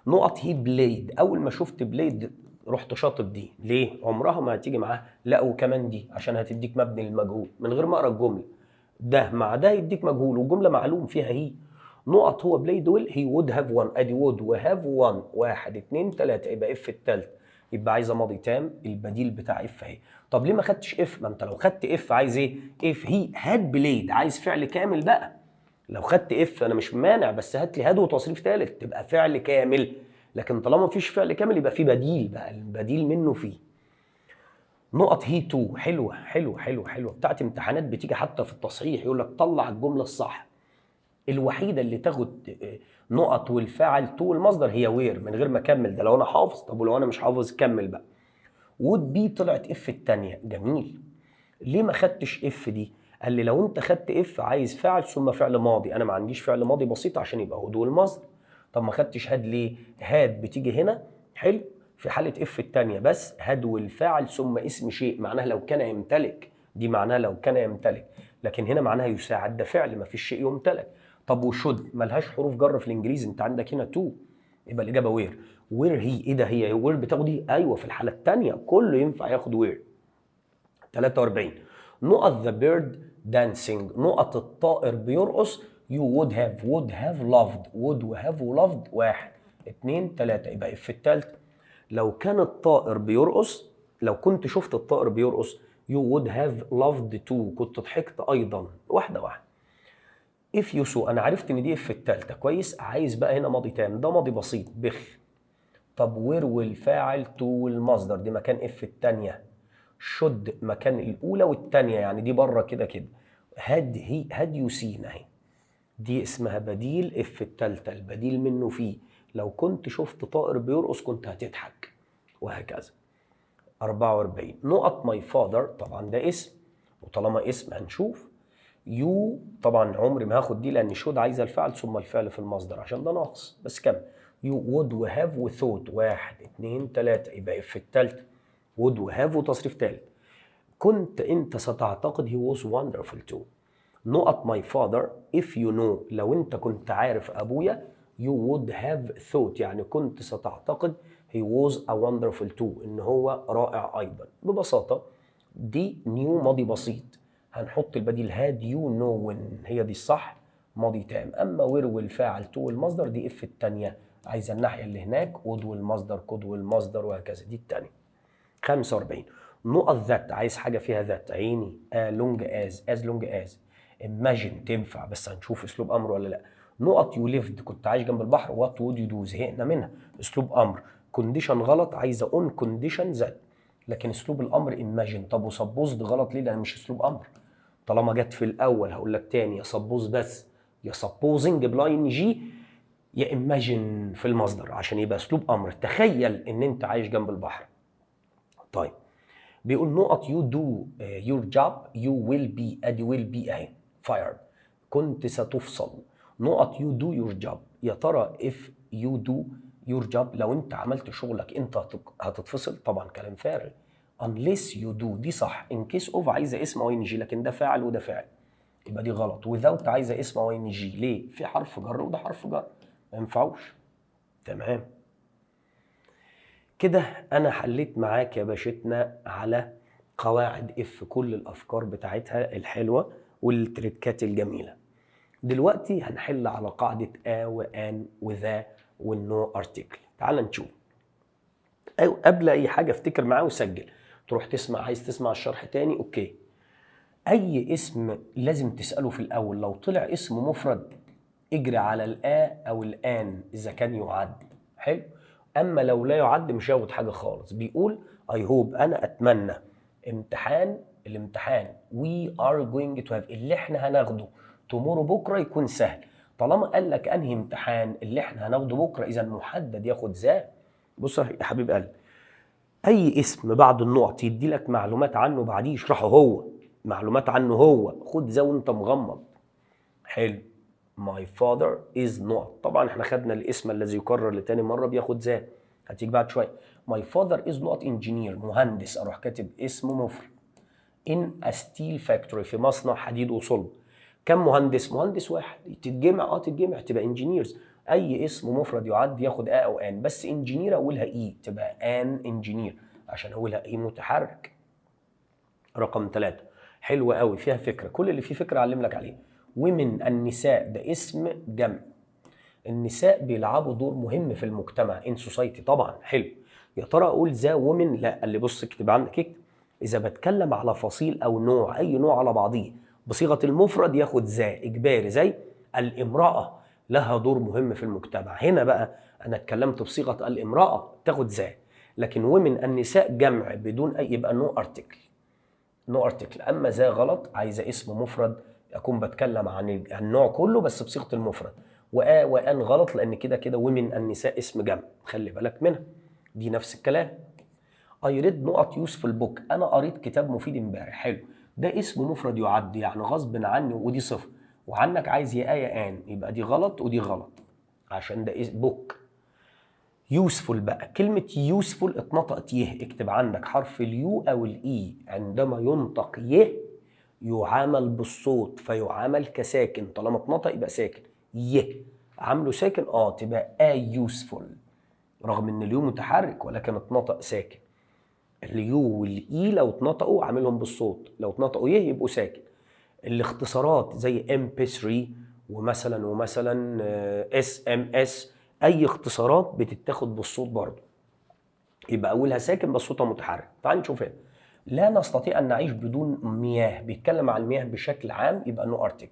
نقط he played. اول ما شفت played رحت شاطب دي، ليه؟ عمرها ما هتيجي معاها. لا وكمان دي عشان هتديك مبني للمجهول من غير ما اقرا الجمله. ده مع ده يديك مجهول والجملة معلوم فيها he. نقط هو played well he would have won. ادي would و have won، واحد اتنين تلاتة، يبقى if التالت، يبقى عايزه ماضي تام، البديل بتاع if اهي. طب ليه ما خدتش if؟ ما انت لو خدت if عايز ايه؟ if he had played، عايز فعل كامل بقى. لو خدت if انا مش مانع، بس هات لي had وتصريف ثالث تبقى فعل كامل. لكن طالما مفيش فعل كامل يبقى في بديل بقى، البديل منه فيه. نقط he too. حلوة حلوة حلوة حلوه، بتاعت امتحانات، بتيجي حتى في التصحيح يقول لك طلع الجملة الصح. الوحيدة اللي تاخد نقط والفاعل to المصدر هي were، من غير ما اكمل، ده لو انا حافظ. طب ولو انا مش حافظ؟ كمل بقى. would be طلعت if الثانيه. جميل، ليه ما خدتش if دي؟ قال لي لو انت خدت if عايز فاعل ثم فعل ماضي، انا ما عنديش فعل ماضي بسيط عشان يبقى would والمصدر. طب ما خدتش had ليه؟ had بتيجي هنا، حلو، في حاله if الثانية بس، had والفاعل ثم اسم شيء، معناها لو كان يمتلك. دي معناها لو كان يمتلك، لكن هنا معناها يساعد، ده فعل ما فيش شيء يمتلك. طب و should ملهاش حروف جر في الانجليزي، انت عندك هنا to، يبقى الاجابة were. were he. ايه ده؟ هي were بتاخد دي؟ ايوه، في الحالة الثانية كله ينفع ياخد were. 43 نقط the bird dancing، نقط الطائر بيرقص، you would have، would have loved. would have loved، واحد اتنين تلاتة، يبقى if التالت. لو كان الطائر بيرقص، لو كنت شفت الطائر بيرقص، you would have loved too، كنت ضحكت ايضا. واحدة واحدة. if you saw، انا عرفت ان دي if التالتة، كويس. عايز بقى هنا ماضي تام، ده ماضي بسيط بخ. طب were والفاعل to المصدر دي مكان if التانية. should مكان الاولى والتانية، يعني دي بره كده كده. had he، had you seen اهي، دي اسمها بديل if التالتة، البديل منه فيه. لو كنت شفت طائر بيرقص كنت هتضحك، وهكذا. 44 نقط my father، طبعا ده اسم، وطالما اسم هنشوف you. طبعا عمري ما هاخد دي لان should عايزه الفعل ثم الفعل في المصدر عشان ده ناقص، بس كمل. you would و have و thought، واحد اتنين تلاتة، يبقى if التالتة، would و have وتصريف تالت. كنت انت ستعتقد he was wonderful too. نقط my father if you know، لو انت كنت عارف ابويا، you would have thought، يعني كنت ستعتقد he was a wonderful too، ان هو رائع ايضا. ببساطة دي knew ماضي بسيط، هنحط البديل had you known، هي دي الصح، ماضي تام. اما were والفاعل to المصدر دي if الثانيه، عايزه الناحية اللي هناك، would والمصدر، could والمصدر، وهكذا، دي الثانيه. 45 نقط that، عايز حاجة فيها that. عيني، long as، as long as. imagine تنفع بس هنشوف اسلوب امر ولا لا. نقط you lived، كنت عايش جنب البحر، what would you do؟ زهقنا منها. اسلوب امر. condition غلط، عايزه on condition that، لكن اسلوب الامر imagine. طب و supposed غلط ليه؟ لان مش اسلوب امر. طالما جت في الاول، هقول لك تاني، يا suppose بس، يا supposing بال ing، يا imagine في المصدر عشان يبقى اسلوب امر. تخيل ان انت عايش جنب البحر. طيب، بيقول نقط you do your job you will be، ادي will be اهي، fired، كنت ستفصل. نقط you do your job، يا ترى if you do your job، لو انت عملت شغلك انت هتتفصل؟ طبعا كلام فارغ. unless you do دي صح. in case of عايزه اسم او ing، لكن ده فاعل وده فاعل. يبقى دي غلط. without عايزه اسم او ing، ليه؟ في حرف جر وده حرف جر، ما ينفعوش. تمام كده، انا حليت معاك يا باشتنا على قواعد if، كل الافكار بتاعتها الحلوة والتريكات الجميله. دلوقتي هنحل على قاعدة a و an و the وال no article. تعال نشوف. أو قبل اي حاجة افتكر معاه وسجل، تروح تسمع، عايز تسمع الشرح تاني، okay. اي اسم لازم تساله في الاول، لو طلع اسم مفرد اجري على ال a او ال an اذا كان يعد. حلو. اما لو لا يعد مش هياخد حاجة خالص. بيقول I hope، انا اتمنى، امتحان، الامتحان we are going to have، اللي احنا هناخده tomorrow بكره يكون سهل. طالما قال لك انهي امتحان اللي احنا هناخده بكره، اذا محدد ياخد the. بص يا حبيب قلبي، اي اسم بعد النقط يدي لك معلومات عنه بعديه يشرحه هو، معلومات عنه هو، خد the وانت مغمض. حلو. my father is not، طبعا احنا خدنا الاسم الذي يكرر لتاني مرة بياخد the، هتيجي بعد شويه. my father is not engineer، مهندس، اروح كاتب اسم مفرد، in a steel factory، في مصنع حديد وصلب. كم مهندس؟ مهندس واحد. تتجمع؟ اه تتجمع، تبقى engineers. اي اسم مفرد يعد ياخد a او an، بس engineer اولها e، تبقى an engineer عشان اولها e متحرك. رقم 3 حلوة قوي، فيها فكرة، كل اللي فيه فكرة أعلم لك عليه. women النساء، ده اسم جمع. النساء بيلعبوا دور مهم في المجتمع in society طبعا. حلو. يا ترى اقول the women؟ لا. اللي بص، اكتب عندك، اكتب: اذا بتكلم على فصيل او نوع، اي نوع على بعضيه بصيغة المفرد ياخد the اجباري، زي الامراة لها دور مهم في المجتمع. هنا بقى انا اتكلمت بصيغة الامراة تاخد the، لكن women النساء جمع بدون اي، يبقى no article، no article. اما the غلط، عايزه اسم مفرد، اكون بتكلم عن النوع كله بس بصيغة المفرد. و a و an غلط، لان كده كده women النساء اسم جمع، خلي بالك منها دي. نفس الكلام I read نقط useful book، انا قريت كتاب مفيد امبارح. حلو. ده اسم مفرد يعد، يعني غصب عني، ودي صفة وعنك، عايز يا a يا an، يبقى دي غلط ودي غلط عشان ده book. useful بقى، كلمة useful اتنطقت يه، اكتب عندك حرف ال u او ال e عندما ينطق يه يعامل بالصوت فيعامل كساكن. طالما اتنطق يبقى ساكن، يه عامله ساكن، اه تبقى a useful، رغم ان ال u متحرك ولكن اتنطق ساكن. ال u وال e لو اتنطقوا عاملهم بالصوت، لو اتنطقوا يه يبقوا ساكن. الاختصارات زي MP3 ومثلا SMS، اي اختصارات بتتاخد بالصوت برضه، يبقى اولها ساكن بس صوتها متحرك. تعال نشوف هنا: لا نستطيع ان نعيش بدون مياه. بيتكلم عن المياه بشكل عام، يبقى no article.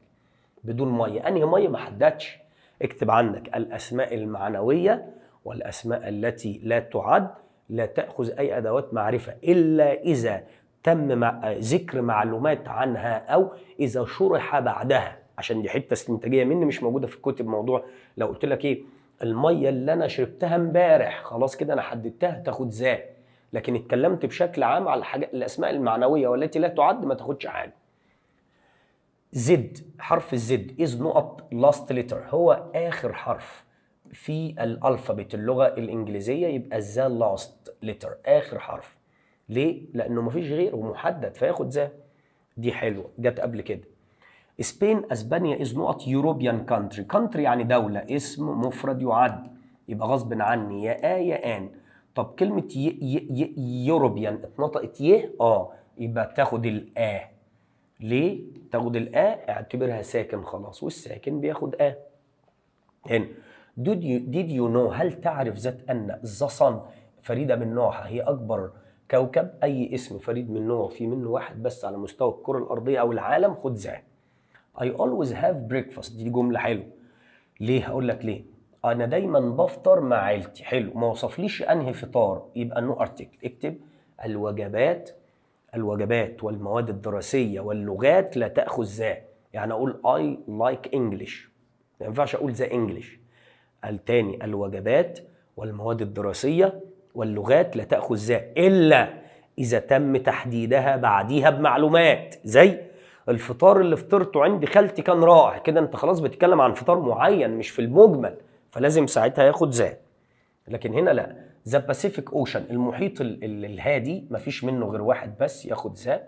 بدون ميه، انهي مية ما حددش. اكتب عندك: الاسماء المعنوية والاسماء التي لا تعد لا تاخذ اي ادوات معرفة الا اذا تم مع ذكر معلومات عنها او اذا شرح بعدها، عشان دي حتة استنتاجيه مني مش موجودة في الكتب. موضوع لو قلت لك ايه؟ المية اللي انا شربتها امبارح، خلاص كده انا حددتها، تاخد the. لكن اتكلمت بشكل عام على الحاجات، الاسماء المعنوية والتي لا تعد ما تاخدش حاجه. Z، حرف ال Z is نقط last letter، هو اخر حرف في ال alphabet اللغة الانجليزيه، يبقى the last letter، اخر حرف. ليه؟ لانه مفيش غيره محدد فياخد the. دي حلوه، جت قبل كده. Spain اسبانيا is نقط European country. country يعني دولة، اسم مفرد يعد، يبقى غصب عني يا a يا an. طب كلمة ي ي ي European اتنطقت ي، اه يبقى تاخد ال a. ليه؟ تاخد ال a، اعتبرها ساكن خلاص، والساكن بياخد a. هنا did you know، هل تعرف that ان the sun فريدة من نوعها، هي أكبر كوكب. أي اسم فريد من نوعه في منه واحد بس على مستوى الكرة الأرضية أو العالم، خد the. I always have breakfast، دي جملة حلوة. ليه؟ هقول لك ليه. أنا دايما بفطر مع عيلتي. حلو. ما وصفليش أنهي فطار، يبقى no article. اكتب: الوجبات، الوجبات والمواد الدراسية واللغات لا تأخذ the. يعني أقول I like English، ما ينفعش أقول the English. التاني: الوجبات والمواد الدراسية واللغات لا تأخذ the إلا إذا تم تحديدها بعديها بمعلومات، زي الفطار اللي فطرته عند خالتي كان رائع. كده انت خلاص بتتكلم عن فطار معين مش في المجمل، فلازم ساعتها ياخد the، لكن هنا لا. the Pacific Ocean، المحيط الهادي، مفيش منه غير واحد بس، ياخد the.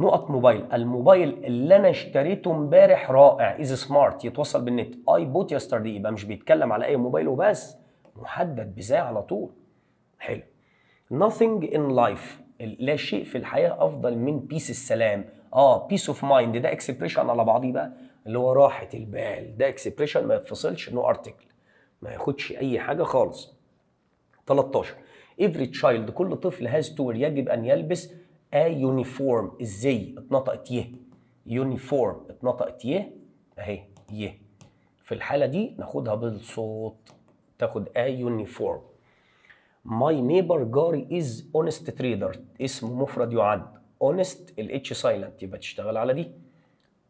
نقط موبايل، الموبايل اللي انا اشتريته امبارح رائع، is smart، يتوصل بالنت، I bought yesterday. يبقى مش بيتكلم على اي موبايل وبس، محدد ب the على طول. حلو. nothing in life، لا شيء في الحياة أفضل من peace، السلام. Peace of mind ده expression على بعضيه بقى، اللي هو راحة البال. ده expression ما يتفصلش، no article، ما ياخدش أي حاجة خالص. 13، every child، كل طفل، has to wear، يجب أن يلبس، a uniform، الزي. اتنطقت يه، uniform اتنطقت يه اهي يه. في الحالة دي ناخدها بالصوت، تاخد a uniform. my neighbor، جاري، is honest trader، اسمه مفرد يعد، honest ال H silent، يبقى تشتغل على دي.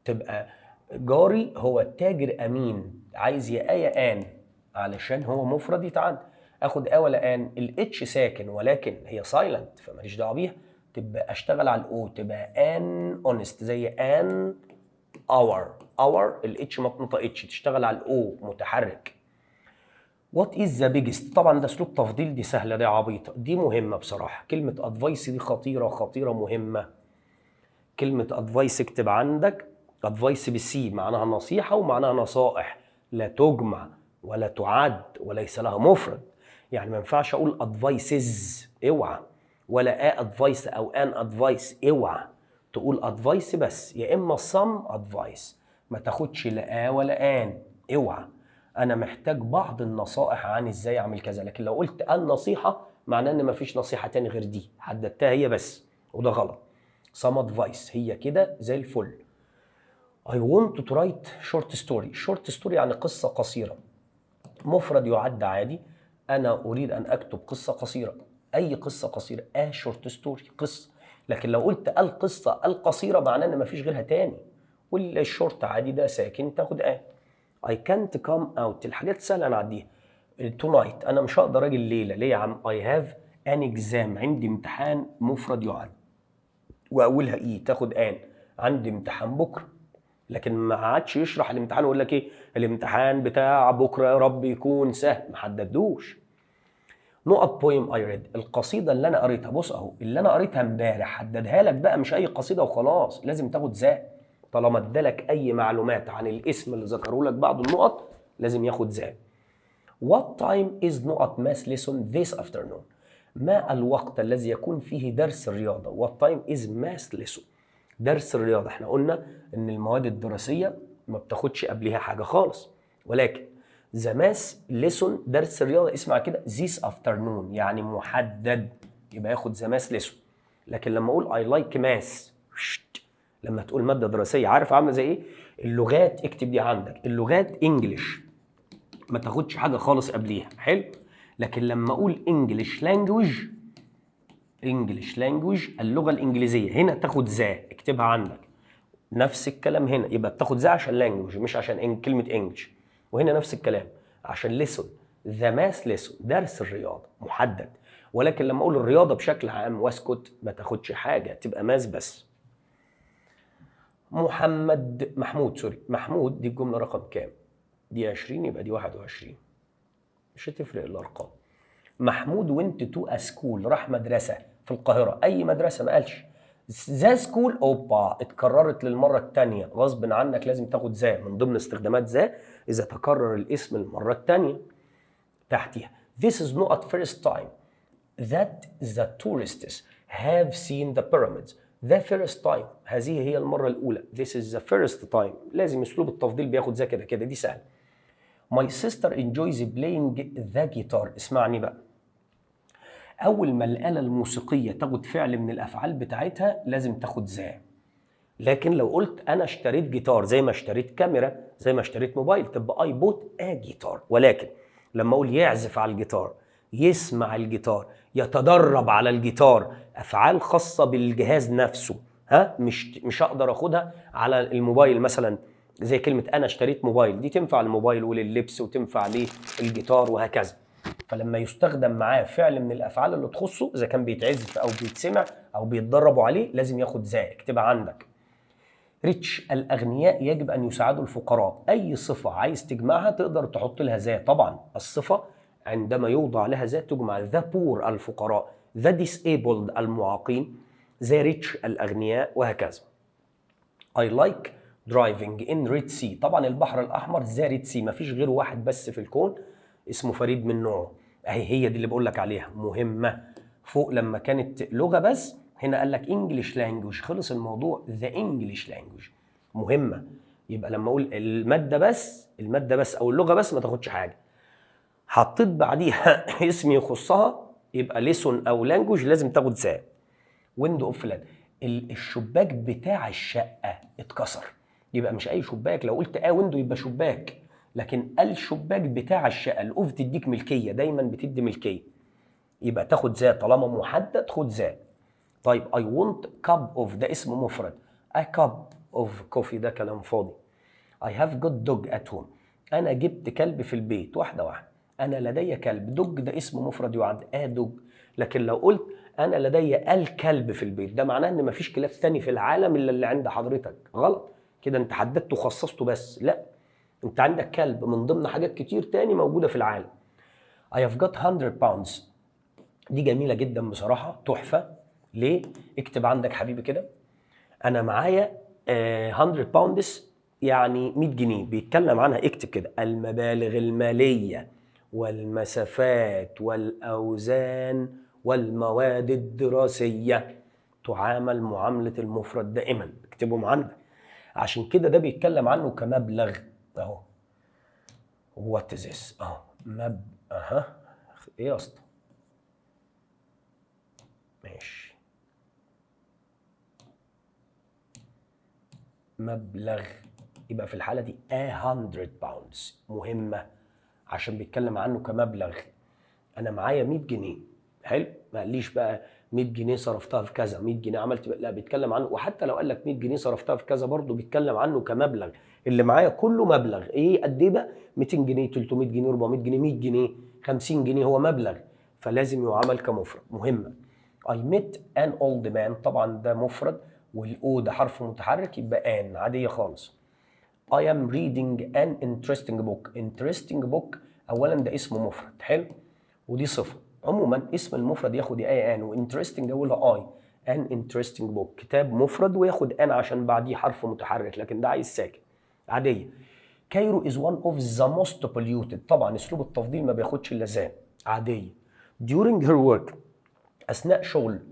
تبقى جاري هو التاجر امين، عايز يا a يا an علشان هو مفرد يتعد. اخد a ولا an؟ ال H ساكن ولكن هي silent، فماليش دعوه بيها، تبقى اشتغل على ال O، تبقى an honest، زي an hour، hour ال H ما اتنطقتش، تشتغل على ال O متحرك. what is the biggest؟ طبعا ده اسلوب تفضيل، دي سهله، دي عبيطه، دي مهمة بصراحه. كلمة advice دي خطيرة خطيره، مهمه. كلمة advice، اكتب عندك advice بال C، معناها نصيحة ومعناها نصائح، لا تجمع ولا تعد وليس لها مفرد. يعني ما ينفعش اقول advices، اوعى، ولا a advice او an advice، اوعى تقول advice بس، يا اما some advice، ما تاخدش لا a ولا an، اوعى. انا محتاج بعض النصائح عن ازاي اعمل كذا، لكن لو قلت النصيحة معناه ان مفيش نصيحة تاني غير دي، حددتها هي بس، وده غلط. some advice هي كده زي الفل. I want to write short story. short story يعني قصة قصيرة، مفرد يعد عادي. أنا أريد أن أكتب قصة قصيرة، أي قصة قصيرة؟ a short story، قصة. لكن لو قلت القصة القصيرة معناه إن مفيش غيرها تاني، والشورت عادي ده ساكن، تاخد a. I can't come out، الحاجات سهلة نعديها. tonight، أنا مش هقدر أجي الليلة. ليه يا عم؟ I have an exam، عندي امتحان، مفرد يعد واولها a، تاخد an. عندي امتحان بكره، لكن ما عادش يشرح الامتحان ويقول لك ايه الامتحان بتاع بكره، يا رب يكون سهل، ما حددوش. نقط poem I read، القصيدة اللي انا قريتها. بص اهو، اللي انا قريتها امبارح حددها لك بقى، مش اي قصيدة وخلاص، لازم تاخد the. طالما ادالك اي معلومات عن الاسم اللي ذكره لك بعض النقط لازم ياخد the. What time is نقط math lesson this afternoon؟ ما الوقت الذي يكون فيه درس الرياضة؟ What time is math lesson؟ درس الرياضة، احنا قلنا ان المواد الدراسية ما بتاخدش قبلها حاجة خالص، ولكن the math lesson، درس الرياضة، اسمع كده، this afternoon يعني محدد، يبقى ياخد the math lesson. لكن لما اقول I like math، لما تقول مادة دراسية، عارف عاملة زي ايه؟ اللغات، اكتب دي عندك، اللغات English ما تاخدش حاجة خالص قبليها، حلو؟ لكن لما اقول English language، English language، اللغة الانجليزيه، هنا تاخد the، اكتبها عندك. نفس الكلام هنا، يبقى بتاخد the عشان language مش عشان إن كلمة English. وهنا نفس الكلام عشان lesson، the math lesson، درس الرياضة محدد. ولكن لما اقول الرياضة بشكل عام واسكت ما تاخدش حاجه، تبقى math بس. محمد، محمود، sorry، محمود. دي الجملة رقم كام؟ دي 20، يبقى دي 21، مش هتفرق الارقام. محمود went to a school، راح مدرسه في القاهره، اي مدرسه؟ ما قالش. the school، اوبا، اتكررت للمرة الثانيه، غصب عنك لازم تاخد the. من ضمن استخدامات the اذا تكرر الاسم المرة الثانية. تحتيها، This is not first time that the tourists have seen the pyramids. The first time، هذه هي المرة الأولى. This is the first time، لازم أسلوب التفضيل بياخد the، كده كده دي سهلة. My sister enjoys playing the guitar. اسمعني بقى، أول ما الآلة الموسيقية تاخد فعل من الأفعال بتاعتها لازم تاخد the. لكن لو قلت أنا اشتريت جيتار زي ما اشتريت كاميرا زي ما اشتريت موبايل، تبقى I bought a guitar. ولكن لما أقول يعزف على الجيتار، يسمع الجيتار، يتدرب على الجيتار، افعال خاصة بالجهاز نفسه، ها، مش هقدر اخدها على الموبايل مثلا. زي كلمة انا اشتريت موبايل، دي تنفع للموبايل ولللبس وتنفع للجيتار وهكذا. فلما يستخدم معاه فعل من الافعال اللي تخصه، اذا كان بيتعزف او بيتسمع او بيتدربوا عليه، لازم ياخد the، اكتبها عندك. rich، الاغنياء يجب ان يساعدوا الفقراء. اي صفة عايز تجمعها تقدر تحط لها the. طبعا الصفة عندما يوضع لها the تجمع. the poor الفقراء، the disabled المعاقين، the rich الاغنياء وهكذا. I like driving in Red Sea، طبعا البحر الاحمر the Red Sea، مفيش غير واحد بس في الكون اسمه فريد من نوعه. اهي هي دي اللي بقول لك عليها مهمه. فوق لما كانت لغة بس، هنا قال لك English language، خلص الموضوع، the English language مهمه. يبقى لما اقول المادة بس، المادة بس او اللغة بس ما تاخدش حاجه. حطيت بعديها اسم يخصها يبقى lesson او language لازم تاخد the. window of flat، الشباك بتاع الشقة اتكسر، يبقى مش اي شباك. لو قلت a window يبقى شباك، لكن الشباك بتاع الشقه، ال of تديك ملكيه، دايما بتدي ملكيه، يبقى تاخد the. طالما محدد خد the. طيب I want cup of، ده اسم مفرد، a cup of coffee ده كلام فاضي. I have got dog at home، أنا جبت كلب في البيت. واحدة واحدة، أنا لدي كلب، dog ده اسم مفرد يعد، a dog. لكن لو قلت أنا لدي الكلب في البيت، ده معناه إن مفيش كلاب تاني في العالم إلا اللي عند حضرتك. غلط كده، أنت حددته وخصصته بس. لا، أنت عندك كلب من ضمن حاجات كتير تاني موجودة في العالم. I have got 100 pounds، دي جميلة جدا بصراحة، تحفة. ليه؟ اكتب عندك حبيبي كده، أنا معايا 100 pounds يعني 100 جنيه. بيتكلم عنها، اكتب كده: المبالغ المالية والمسافات والأوزان والمواد الدراسية تعامل معاملة المفرد دائما. اكتبهم عندك. عشان كده ده بيتكلم عنه كمبلغ اهو. what is this؟ اهو اها، ايه يا اسطى؟ ماشي، مبلغ، يبقى في الحالة دي 100 pounds مهمة عشان بيتكلم عنه كمبلغ. أنا معايا 100 جنيه، حلو، ما قاليش بقى 100 جنيه صرفتها في كذا، 100 جنيه عملت، لا بيتكلم عنه. وحتى لو قال لك 100 جنيه صرفتها في كذا برضه بيتكلم عنه كمبلغ. اللي معايا كله مبلغ، ايه قد ايه بقى؟ 200 جنيه، 300 جنيه، 400 جنيه، 100 جنيه، 50 جنيه، هو مبلغ فلازم يعامل كمفرد. مهمة. I met an old man، طبعا ده مفرد وال o ده حرف متحرك يبقى an عادية خالص. I am reading an interesting book. interesting book اولا ده اسم مفرد، حلو، ودي صفة. عموما اسم المفرد ياخد a an، و interesting اولها I، an interesting book كتاب مفرد وياخد an عشان بعديه حرف متحرك، لكن ده عايز ساكن عادية. Cairo is one of the most polluted، طبعا اسلوب التفضيل ما بياخدش الا the عادية. during her work، اثناء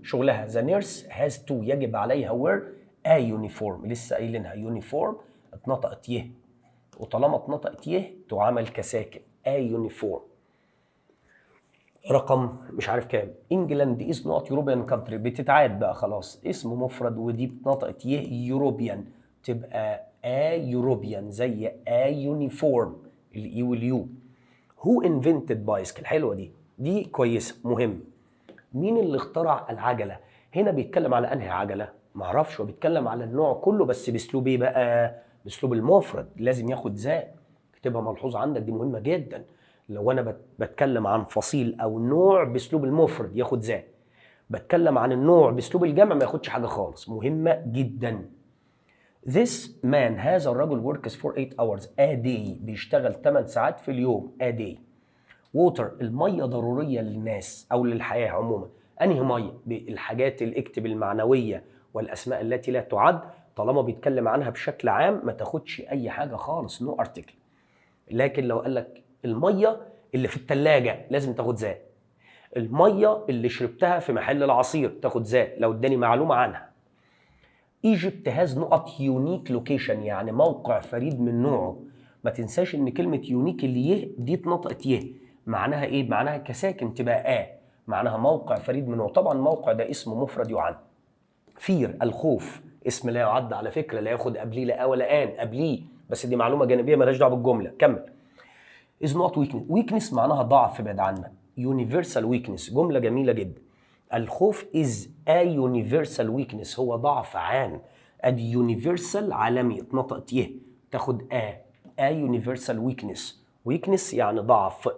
شغلها، the nurse has to يجب عليها wear a uniform، لسه قايلينها uniform اتنطقت يه، وطالما اتنطقت يه تعامل كساكن، a uniform. رقم مش عارف كام، England is not European country، بتتعاد بقى خلاص، اسم مفرد ودي اتنطقت يه، European تبقى a European زي a uniform ال e وال u. who invented bicycle، حلوة دي، دي كويسة مهم. مين اللي اخترع العجله؟ هنا بيتكلم على انهي عجله؟ معرفش، هو بيتكلم على النوع كله بس باسلوب ايه بقى؟ باسلوب المفرد، لازم ياخد the. اكتبها ملحوظة عندك، دي مهمة جدا. لو انا بتكلم عن فصيل او نوع باسلوب المفرد ياخد the، بتكلم عن النوع باسلوب الجمع ما ياخدش حاجة خالص. مهمة جدا. This man، هذا الرجل، works for 8 hours a day، بيشتغل 8 ساعات في اليوم a day. water، المية ضرورية للناس أو للحياة عموما. أنهي مية؟ الحاجات اللي اكتب المعنوية والأسماء التي لا تعد، طالما بيتكلم عنها بشكل عام ما تاخدش أي حاجة خالص، no article. لكن لو قال لك المية اللي في التلاجة لازم تاخد the. المية اللي شربتها في محل العصير تاخد the لو اداني معلومة عنها. Egypt has نقط unique location، يعني موقع فريد من نوعه. ما تنساش ان كلمة unique اللي يه دي اتنطقت يه، معناها ايه؟ معناها كساكن تبقى a، معناها موقع فريد من نوعه. طبعا موقع ده اسم مفرد يعد. fear الخوف اسم لا يعد على فكرة، لا ياخد قبليه لا a ولا an قبليه، بس دي معلومة جانبية مالهاش دعوة بالجملة. كمل. is not weakness، weakness معناها ضعف بعد عنك. universal weakness جملة جميلة جدا. الخوف is a universal weakness، هو ضعف عام. ادي universal عالمي اتنطقت يه تاخد a universal weakness، weakness يعني ضعف.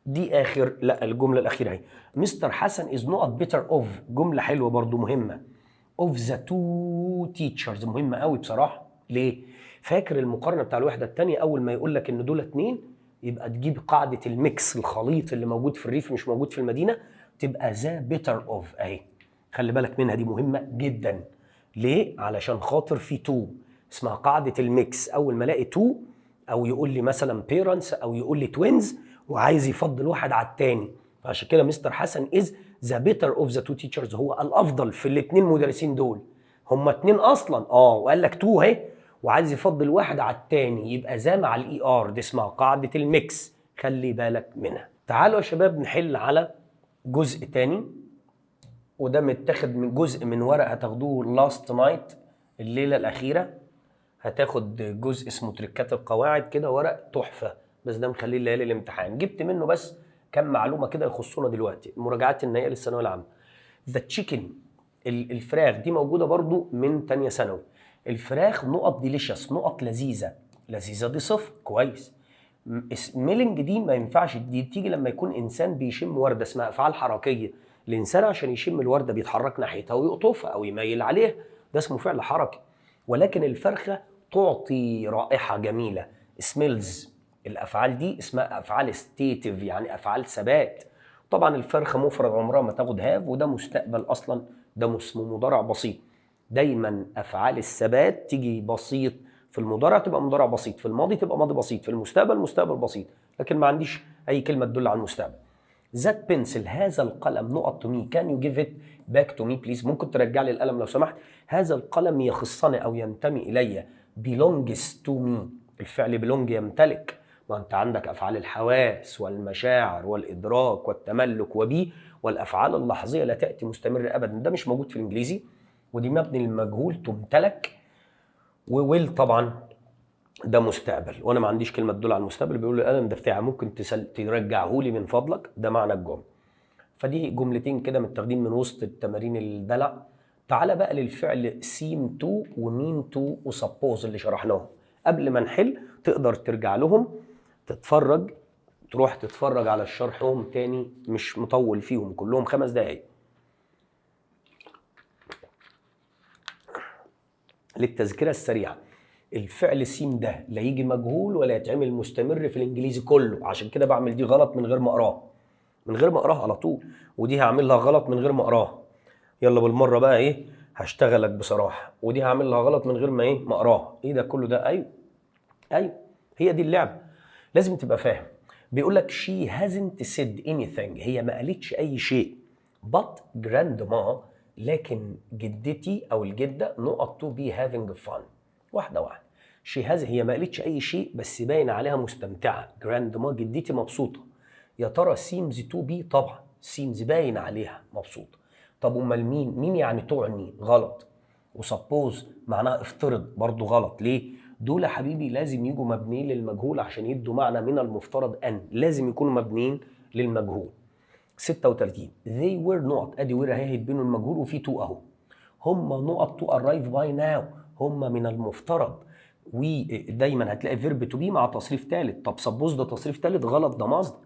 دي اخر، لا الجملة الاخيرة اهي. مستر حسن is not better of، جملة حلوة برضو مهمه، of the two teachers، مهمة قوي بصراحه. ليه؟ فاكر المقارنة بتاع الوحدة الثانيه؟ اول ما يقول لك ان دول اتنين يبقى تجيب قاعدة ال mix، الخليط اللي موجود في الريف مش موجود في المدينه. تبقى the better of اهي. خلي بالك منها، دي مهمة جدا. ليه؟ علشان خاطر في two، اسمها قاعدة ال mix. اول ما الاقي two او يقول لي مثلا parents او يقول لي twins وعايز يفضل واحد على التاني، فعشان كده مستر حسن is the better of the two teachers، هو الافضل في الاثنين مدرسين دول. هما اتنين اصلا، وقال لك two اهي وعايز يفضل واحد على التاني، يبقى the مع ال er. دي اسمها قاعدة ال mix، خلي بالك منها. تعالوا يا شباب نحل على جزء تاني، وده متاخد من جزء من ورق هتاخدوه last night، الليلة الاخيره. هتاخد جزء اسمه تريكات القواعد كده، ورق تحفه، بس ده مخليه ليالي الامتحان. جبت منه بس كم معلومة كده يخصونا دلوقتي، المراجعات النهائية للثانويه العامه. the chicken، الفراخ، دي موجودة برضو من تانية ثانوي. الفراخ نقط delicious، نقط لذيذه. لذيذة دي صفة، كويس. smelling دي ما ينفعش، دي تيجي لما يكون انسان بيشم ورده، اسمها افعال حركيه. الانسان عشان يشم الورده بيتحرك ناحيتها ويقطفها او يميل عليها، ده اسمه فعل حركي. ولكن الفرخه تعطي رائحة جميله، smells. الافعال دي اسمها افعال stative، يعني افعال ثبات. طبعا الفرخه مفرد عمرها ما تاخد have، وده مستقبل اصلا، ده اسمه مضارع بسيط. دايما افعال الثبات تيجي بسيط، في المضارع تبقى مضارع بسيط، في الماضي تبقى ماضي بسيط، في المستقبل مستقبل بسيط، لكن ما عنديش اي كلمة تدل على المستقبل. that pencil، هذا القلم نقط to me، can you give it back to me please؟ ممكن ترجع لي القلم لو سمحت؟ هذا القلم يخصني او ينتمي الي، belongs to me. الفعل belong يمتلك. ما انت عندك افعال الحواس والمشاعر والادراك والتملك و be، والافعال اللحظيه لا تاتي مستمرة ابدا، ده مش موجود في الانجليزي. ودي مبني للمجهول، تمتلك. و will طبعا ده مستقبل، وانا ما عنديش كلمة تدل على المستقبل. بيقول له القلم ده بتاعي، ممكن ترجعه لي من فضلك؟ ده معنى الجمله. فدي جملتين كده متاخدين من وسط التمارين الدلع. تعالى بقى للفعل seem to و mean to و suppose اللي شرحناهم. قبل ما نحل تقدر ترجع لهم تتفرج، تروح تتفرج على الشرحهم تاني، مش مطول فيهم، كلهم 5 دقايق. للتذكرة السريعة، الفعل seem ده لا يجي مجهول ولا يتعمل مستمر في الانجليزي كله، عشان كده بعمل دي غلط من غير ما اقراه، من غير ما اقراها على طول، ودي هعملها غلط من غير ما اقراها. يلا بالمرة بقى ايه، هشتغلك بصراحه. ودي هعملها غلط من غير ما ايه، ما اقراها. ايه ده كله ده؟ ايوه، هي دي اللعبه، لازم تبقى فاهم. بيقول لك she hasn't said anything، هي ما قالتش اي شيء، but grandma، لكن جدتي او الجدة نقط to be having fun. واحدة واحده. she has، هي ما قالتش اي شيء بس باين عليها مستمتعه. grandma جدتي مبسوطه. يا ترى seems to be؟ طبعا seems باين عليها مبسوطه. طب امال mean؟ mean يعني تعني، غلط. و suppose معناها افترض، برضو غلط. ليه؟ دول يا حبيبي لازم يجوا مبنيين للمجهول عشان يدوا معنى من المفترض ان، لازم يكونوا مبنيين للمجهول. 36 they were نقط، ادي were اهي هيتبنوا المجهول وفي to اهو. هم نقط to arrive by now، هم من المفترض. ودايما هتلاقي verb to be مع تصريف ثالث. طب suppose ده تصريف ثالث؟ غلط، ده مصدر.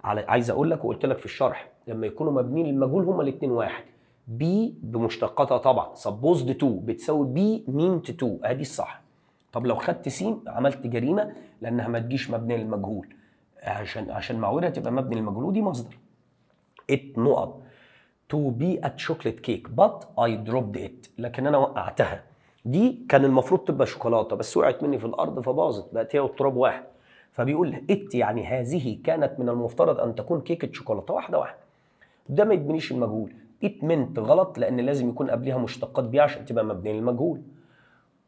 على عايز اقول لك وقلت لك في الشرح، لما يكونوا مبنيين للمجهول هما الاثنين واحد. be بمشتقاتها طبعا، supposed to بتساوي be meant to، ادي الصح. طب لو خدت seem عملت جريمه، لانها ما تجيش مبنية للمجهول، عشان مع were تبقى مبني للمجهول ودي مصدر. it نقط to be a chocolate cake but I dropped it، لكن انا وقعتها. دي كان المفروض تبقى شوكولاتة بس وقعت مني في الارض فباظت، بقت هي والتراب واحد. فبيقول it يعني هذه كانت من المفترض ان تكون كيكة شوكولاته. واحدة واحده. ده ما يتبنيش المجهول. it meant غلط، لان لازم يكون قبلها مشتقات be عشان تبقى مبنية للمجهول.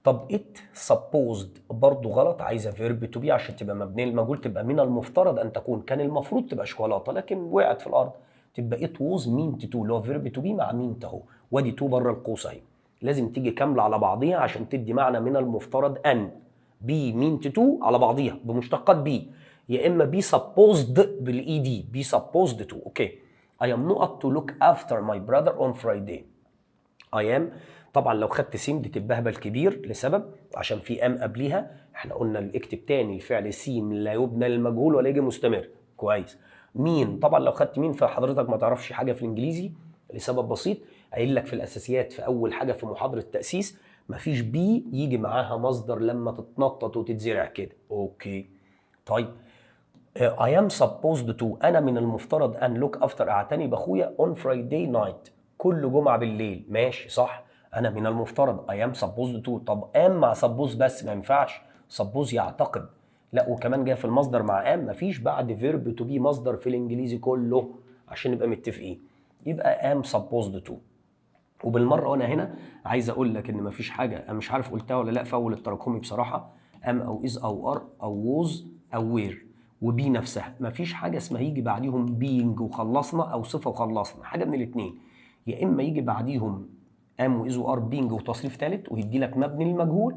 طب it supposed برضه غلط، عايزه verb to be عشان تبقى مبنية للمجهول، تبقى من المفترض ان تكون. كان المفروض تبقى شوكولاتة لكن وقعت في الارض، تبقى it was meant to، اللي هو verb to be مع meant اهو، وادي to بره القوس اهي. لازم تيجي كاملة على بعضيها عشان تدي معنى من المفترض ان، be meant to على بعضيها بمشتقات be، يا اما be supposed بال ed، be supposed to. okay. I am نقط to look after my brother on Friday. I am، طبعا لو خدت seem دي تبقى هبل كبير، لسبب عشان في am قبليها. احنا قلنا، اكتب تاني، الفعل seem لا يبنى للمجهول ولا يجي مستمر. كويس. mean، طبعا لو خدت mean فحضرتك ما تعرفش حاجة في الانجليزي، لسبب بسيط، قايل لك في الاساسيات في اول حاجة في محاضرة التاسيس، مفيش be يجي معاها مصدر لما تتنطط وتتزرع كده. okay. طيب I am supposed to، أنا من المفترض أن look after، أعتني بأخويا on Friday night، كل جمعة بالليل. ماشي، صح، أنا من المفترض I am supposed to. طب am مع suppose بس ما ينفعش، suppose يعتقد، لا وكمان جاي في المصدر مع am، مفيش بعد verb to be مصدر في الإنجليزي كله عشان نبقى متفقين، يبقى am supposed to. وبالمره وانا هنا عايز اقول لك ان مفيش حاجه، انا مش عارف قلتها ولا لا في اول التراكمي بصراحه، am او is او are او was او were و be نفسها، مفيش حاجة اسمها يجي بعديهم being وخلصنا او صفة وخلصنا. حاجة من الاثنين، يا اما يجي بعديهم am و is و are being وتصريف ثالث ويدي لك مبني للمجهول،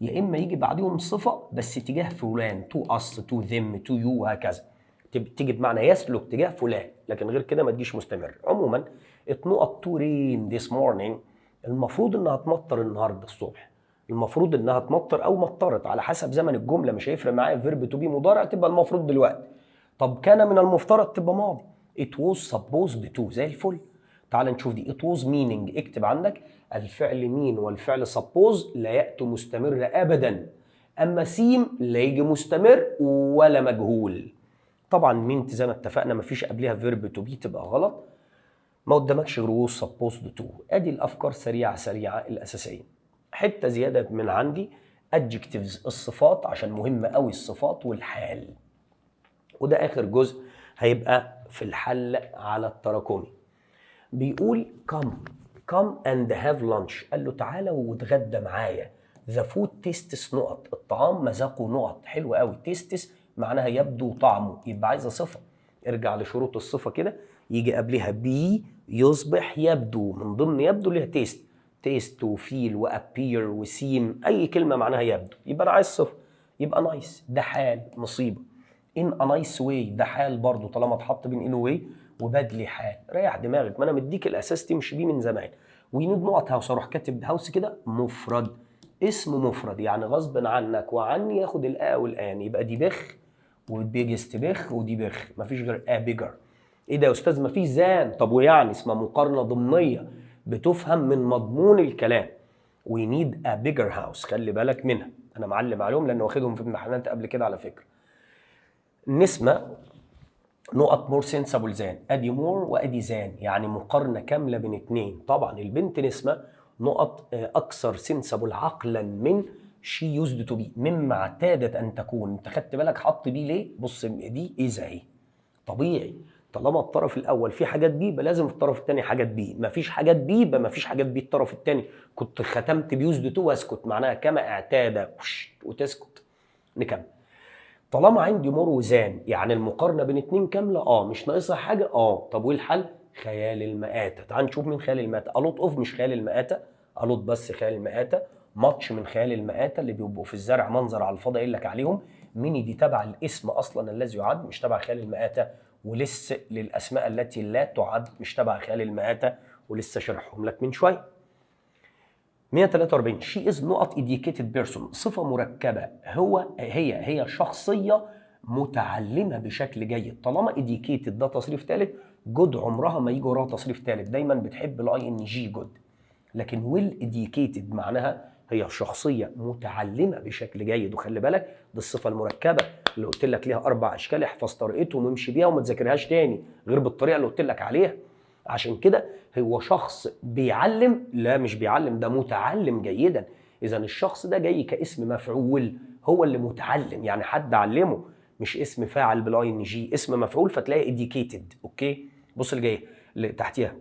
يا اما يجي بعديهم صفة بس تجاه فلان، to us، to them، to you وهكذا، تيجي بمعنى يسلك تجاه فلان، لكن غير كده ما تجيش مستمر. عموما it نقط to rain this morning، المفروض انها تمطر النهارده الصبح، المفروض انها تمطر او مطرت على حسب زمن الجمله، مش هيفرق معايا. verb to be مضارع تبقى المفروض دلوقتي، طب كان من المفترض تبقى ماضي، it was supposed to. زي الفل. تعال نشوف دي، it was meaning. اكتب عندك الفعل mean والفعل suppose لا يأتوا مستمر ابدا، اما seem لا يجي مستمر ولا مجهول. طبعا meant زي ما اتفقنا مفيش قبلها verb to be تبقى غلط، ما قدامكش غير was supposed to. ادي الافكار سريعة سريعة الاساسيه. حتة زيادة من عندي، adjectives الصفات، عشان مهمة قوي الصفات والحال، وده اخر جزء هيبقى في الحل على التراكمي. بيقول come come and have lunch، قال له تعالى واتغدى معايا. the food tastes نقط، الطعام مذاقه نقط. حلو قوي، tastes معناها يبدو طعمه، يبقى عايزه صفه. ارجع لشروط الصفة كده، يجي قبلها be، يصبح، يبدو، من ضمن يبدو ليها taste، taste و feel و appear و seem، اي كلمة معناها يبدو. يبقى انا عايز صفه، يبقى nice ده حال، مصيبه. in a nice way ده حال برضو طالما اتحط بين in و way، و badly حال. ريح دماغك، ما انا مديك الاساس تمشي بيه من زمان. we need نقط house، اروح كاتب house كده مفرد، اسم مفرد، يعني غصب عنك وعني ياخد ال a وال an، يبقى دي بخ و biggest بخ ودي بخ، مفيش غير a bigger. ايه ده يا استاذ؟ مفيش than. طب ويعني اسمها مقارنة ضمنيه بتفهم من مضمون الكلام. we need a bigger house، خلي بالك منها، انا معلم عليهم لان واخدهم في امتحانات قبل كده على فكره. نسمة نقط more sensible than، ادي more وادي than، يعني مقارنة كاملة بين اتنين. طبعا البنت نسمه نقط اكثر sensible عقلا من she used to be، مما اعتادت ان تكون. انت خدت بالك حط be ليه؟ بص، دي اذا اهي طبيعي، طالما الطرف الاول في حاجات be يبقى لازم في الطرف الثاني حاجات be، مفيش حاجات be يبقى مفيش حاجات be الطرف الثاني. كنت ختمت ب used to واسكت، معناها كما اعتاد وتسكت. نكمل. طالما عندي more و than يعني المقارنة بين اتنين كامله، مش ناقصها حاجه. طب وايه الحل؟ خيال المآتة. تعال نشوف مين خيال المآتة. a lot of مش خيال المآتة، a lot بس خيال المآتة. much من خيال المآتة اللي بيبقوا في الزرع منظر على الفضاء قايل لك عليهم. many دي تبع الاسم اصلا الذي يعد، مش تبع خيال المآتة. و less للاسماء التي لا تعد، مش تبع خيال المآتة، ولسه شرحهم لك من شويه. 143 she is نقط educated person، صفة مركبة، هو هي هي شخصية متعلمة بشكل جيد. طالما educated ده تصريف ثالث، good عمرها ما يجي وراها تصريف ثالث، دايما بتحب ال ing good، لكن well educated معناها هي شخصية متعلمة بشكل جيد. وخلي بالك دي الصفة المركبة اللي قلت لك ليها أربع أشكال، احفظ طريقتهم وامشي بيها وما تذاكرهاش تاني غير بالطريقة اللي قلت لك عليها. عشان كده هو شخص بيعلم؟ لا، مش بيعلم، ده متعلم جيدا. اذا الشخص ده جاي كاسم مفعول، هو اللي متعلم، يعني حد علمه، مش اسم فاعل بال ing، اسم مفعول، فتلاقي educated. okay، بص اللي جاية اللي تحتيها،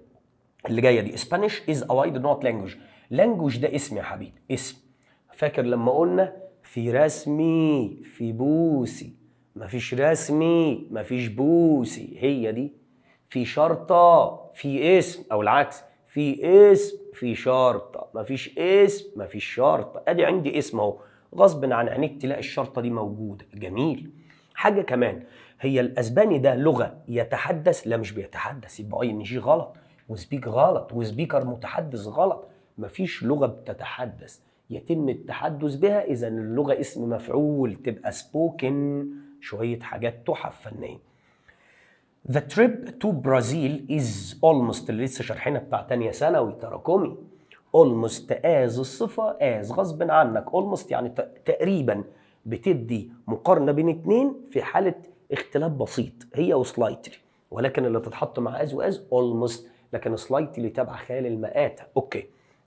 اللي جاية دي Spanish is a wide نقط language. language ده اسم يا حبيبي، اسم. فاكر لما قلنا في رسمي في بوسي، مفيش رسمي مفيش بوسي، هي دي. في شرطة في اسم، أو العكس، في اسم في شرطة، مفيش اسم مفيش شرطة. أدي عندي اسم أهو، غصب عن عينيك تلاقي الشرطة دي موجودة. جميل. حاجة كمان، هي الأسباني ده لغة يتحدث؟ لا، مش بيتحدث، يبقى ing غلط، و speak غلط، و speaker متحدث غلط. مفيش لغة بتتحدث، يتم التحدث بها. إذا اللغة اسم مفعول تبقى spoken. شوية حاجات تحف فنية. The trip to Brazil is almost، اللي لسه شارحينها بتاع تانية ثانوي تراكمي، almost as الصفة as غصب عنك. almost يعني تقريبا، بتدي مقارنة بين اتنين في حالة اختلاف بسيط هي و slightly، ولكن اللي تتحط مع as و as almost، لكن slightly تبع خيال المآتة. okay،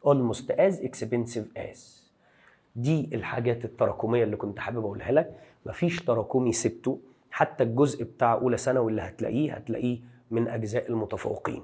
almost as expensive as. دي الحاجات التراكميه اللي كنت حابب اقولها لك. مفيش تراكمي سبته، حتى الجزء بتاع اولى ثانوي اللي هتلاقيه هتلاقيه من اجزاء المتفوقين.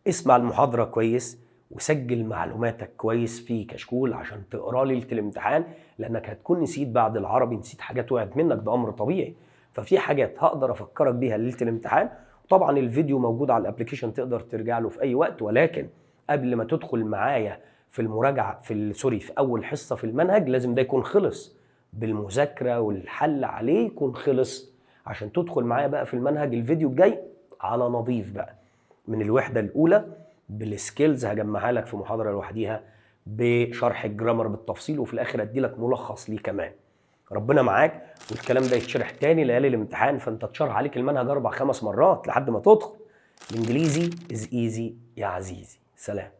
اسمع المحاضرة كويس وسجل معلوماتك كويس في كشكول عشان تقرا ليلة الامتحان، لانك هتكون نسيت بعد العربي، نسيت حاجات وقعت منك، ده امر طبيعي. ففي حاجات هقدر افكرك بيها ليلة الامتحان. طبعا الفيديو موجود على ال application، تقدر ترجع له في اي وقت. ولكن قبل ما تدخل معايا في المراجعة في sorry في اول حصة في المنهج، لازم ده يكون خلص بالمذاكره والحل عليه، يكون خلص عشان تدخل معايا بقى في المنهج الفيديو الجاي على نظيف بقى من الوحدة الاولى بال skills، هجمعها لك في محاضرة لوحديها بشرح ال grammar بالتفصيل، وفي الاخر ادي لك ملخص ليه كمان. ربنا معاك، والكلام ده يتشرح تاني ليالي الامتحان، فانت تشرح عليك المنهج اربع خمس مرات لحد ما تدخل. الانجليزي is easy يا عزيزي. سلام.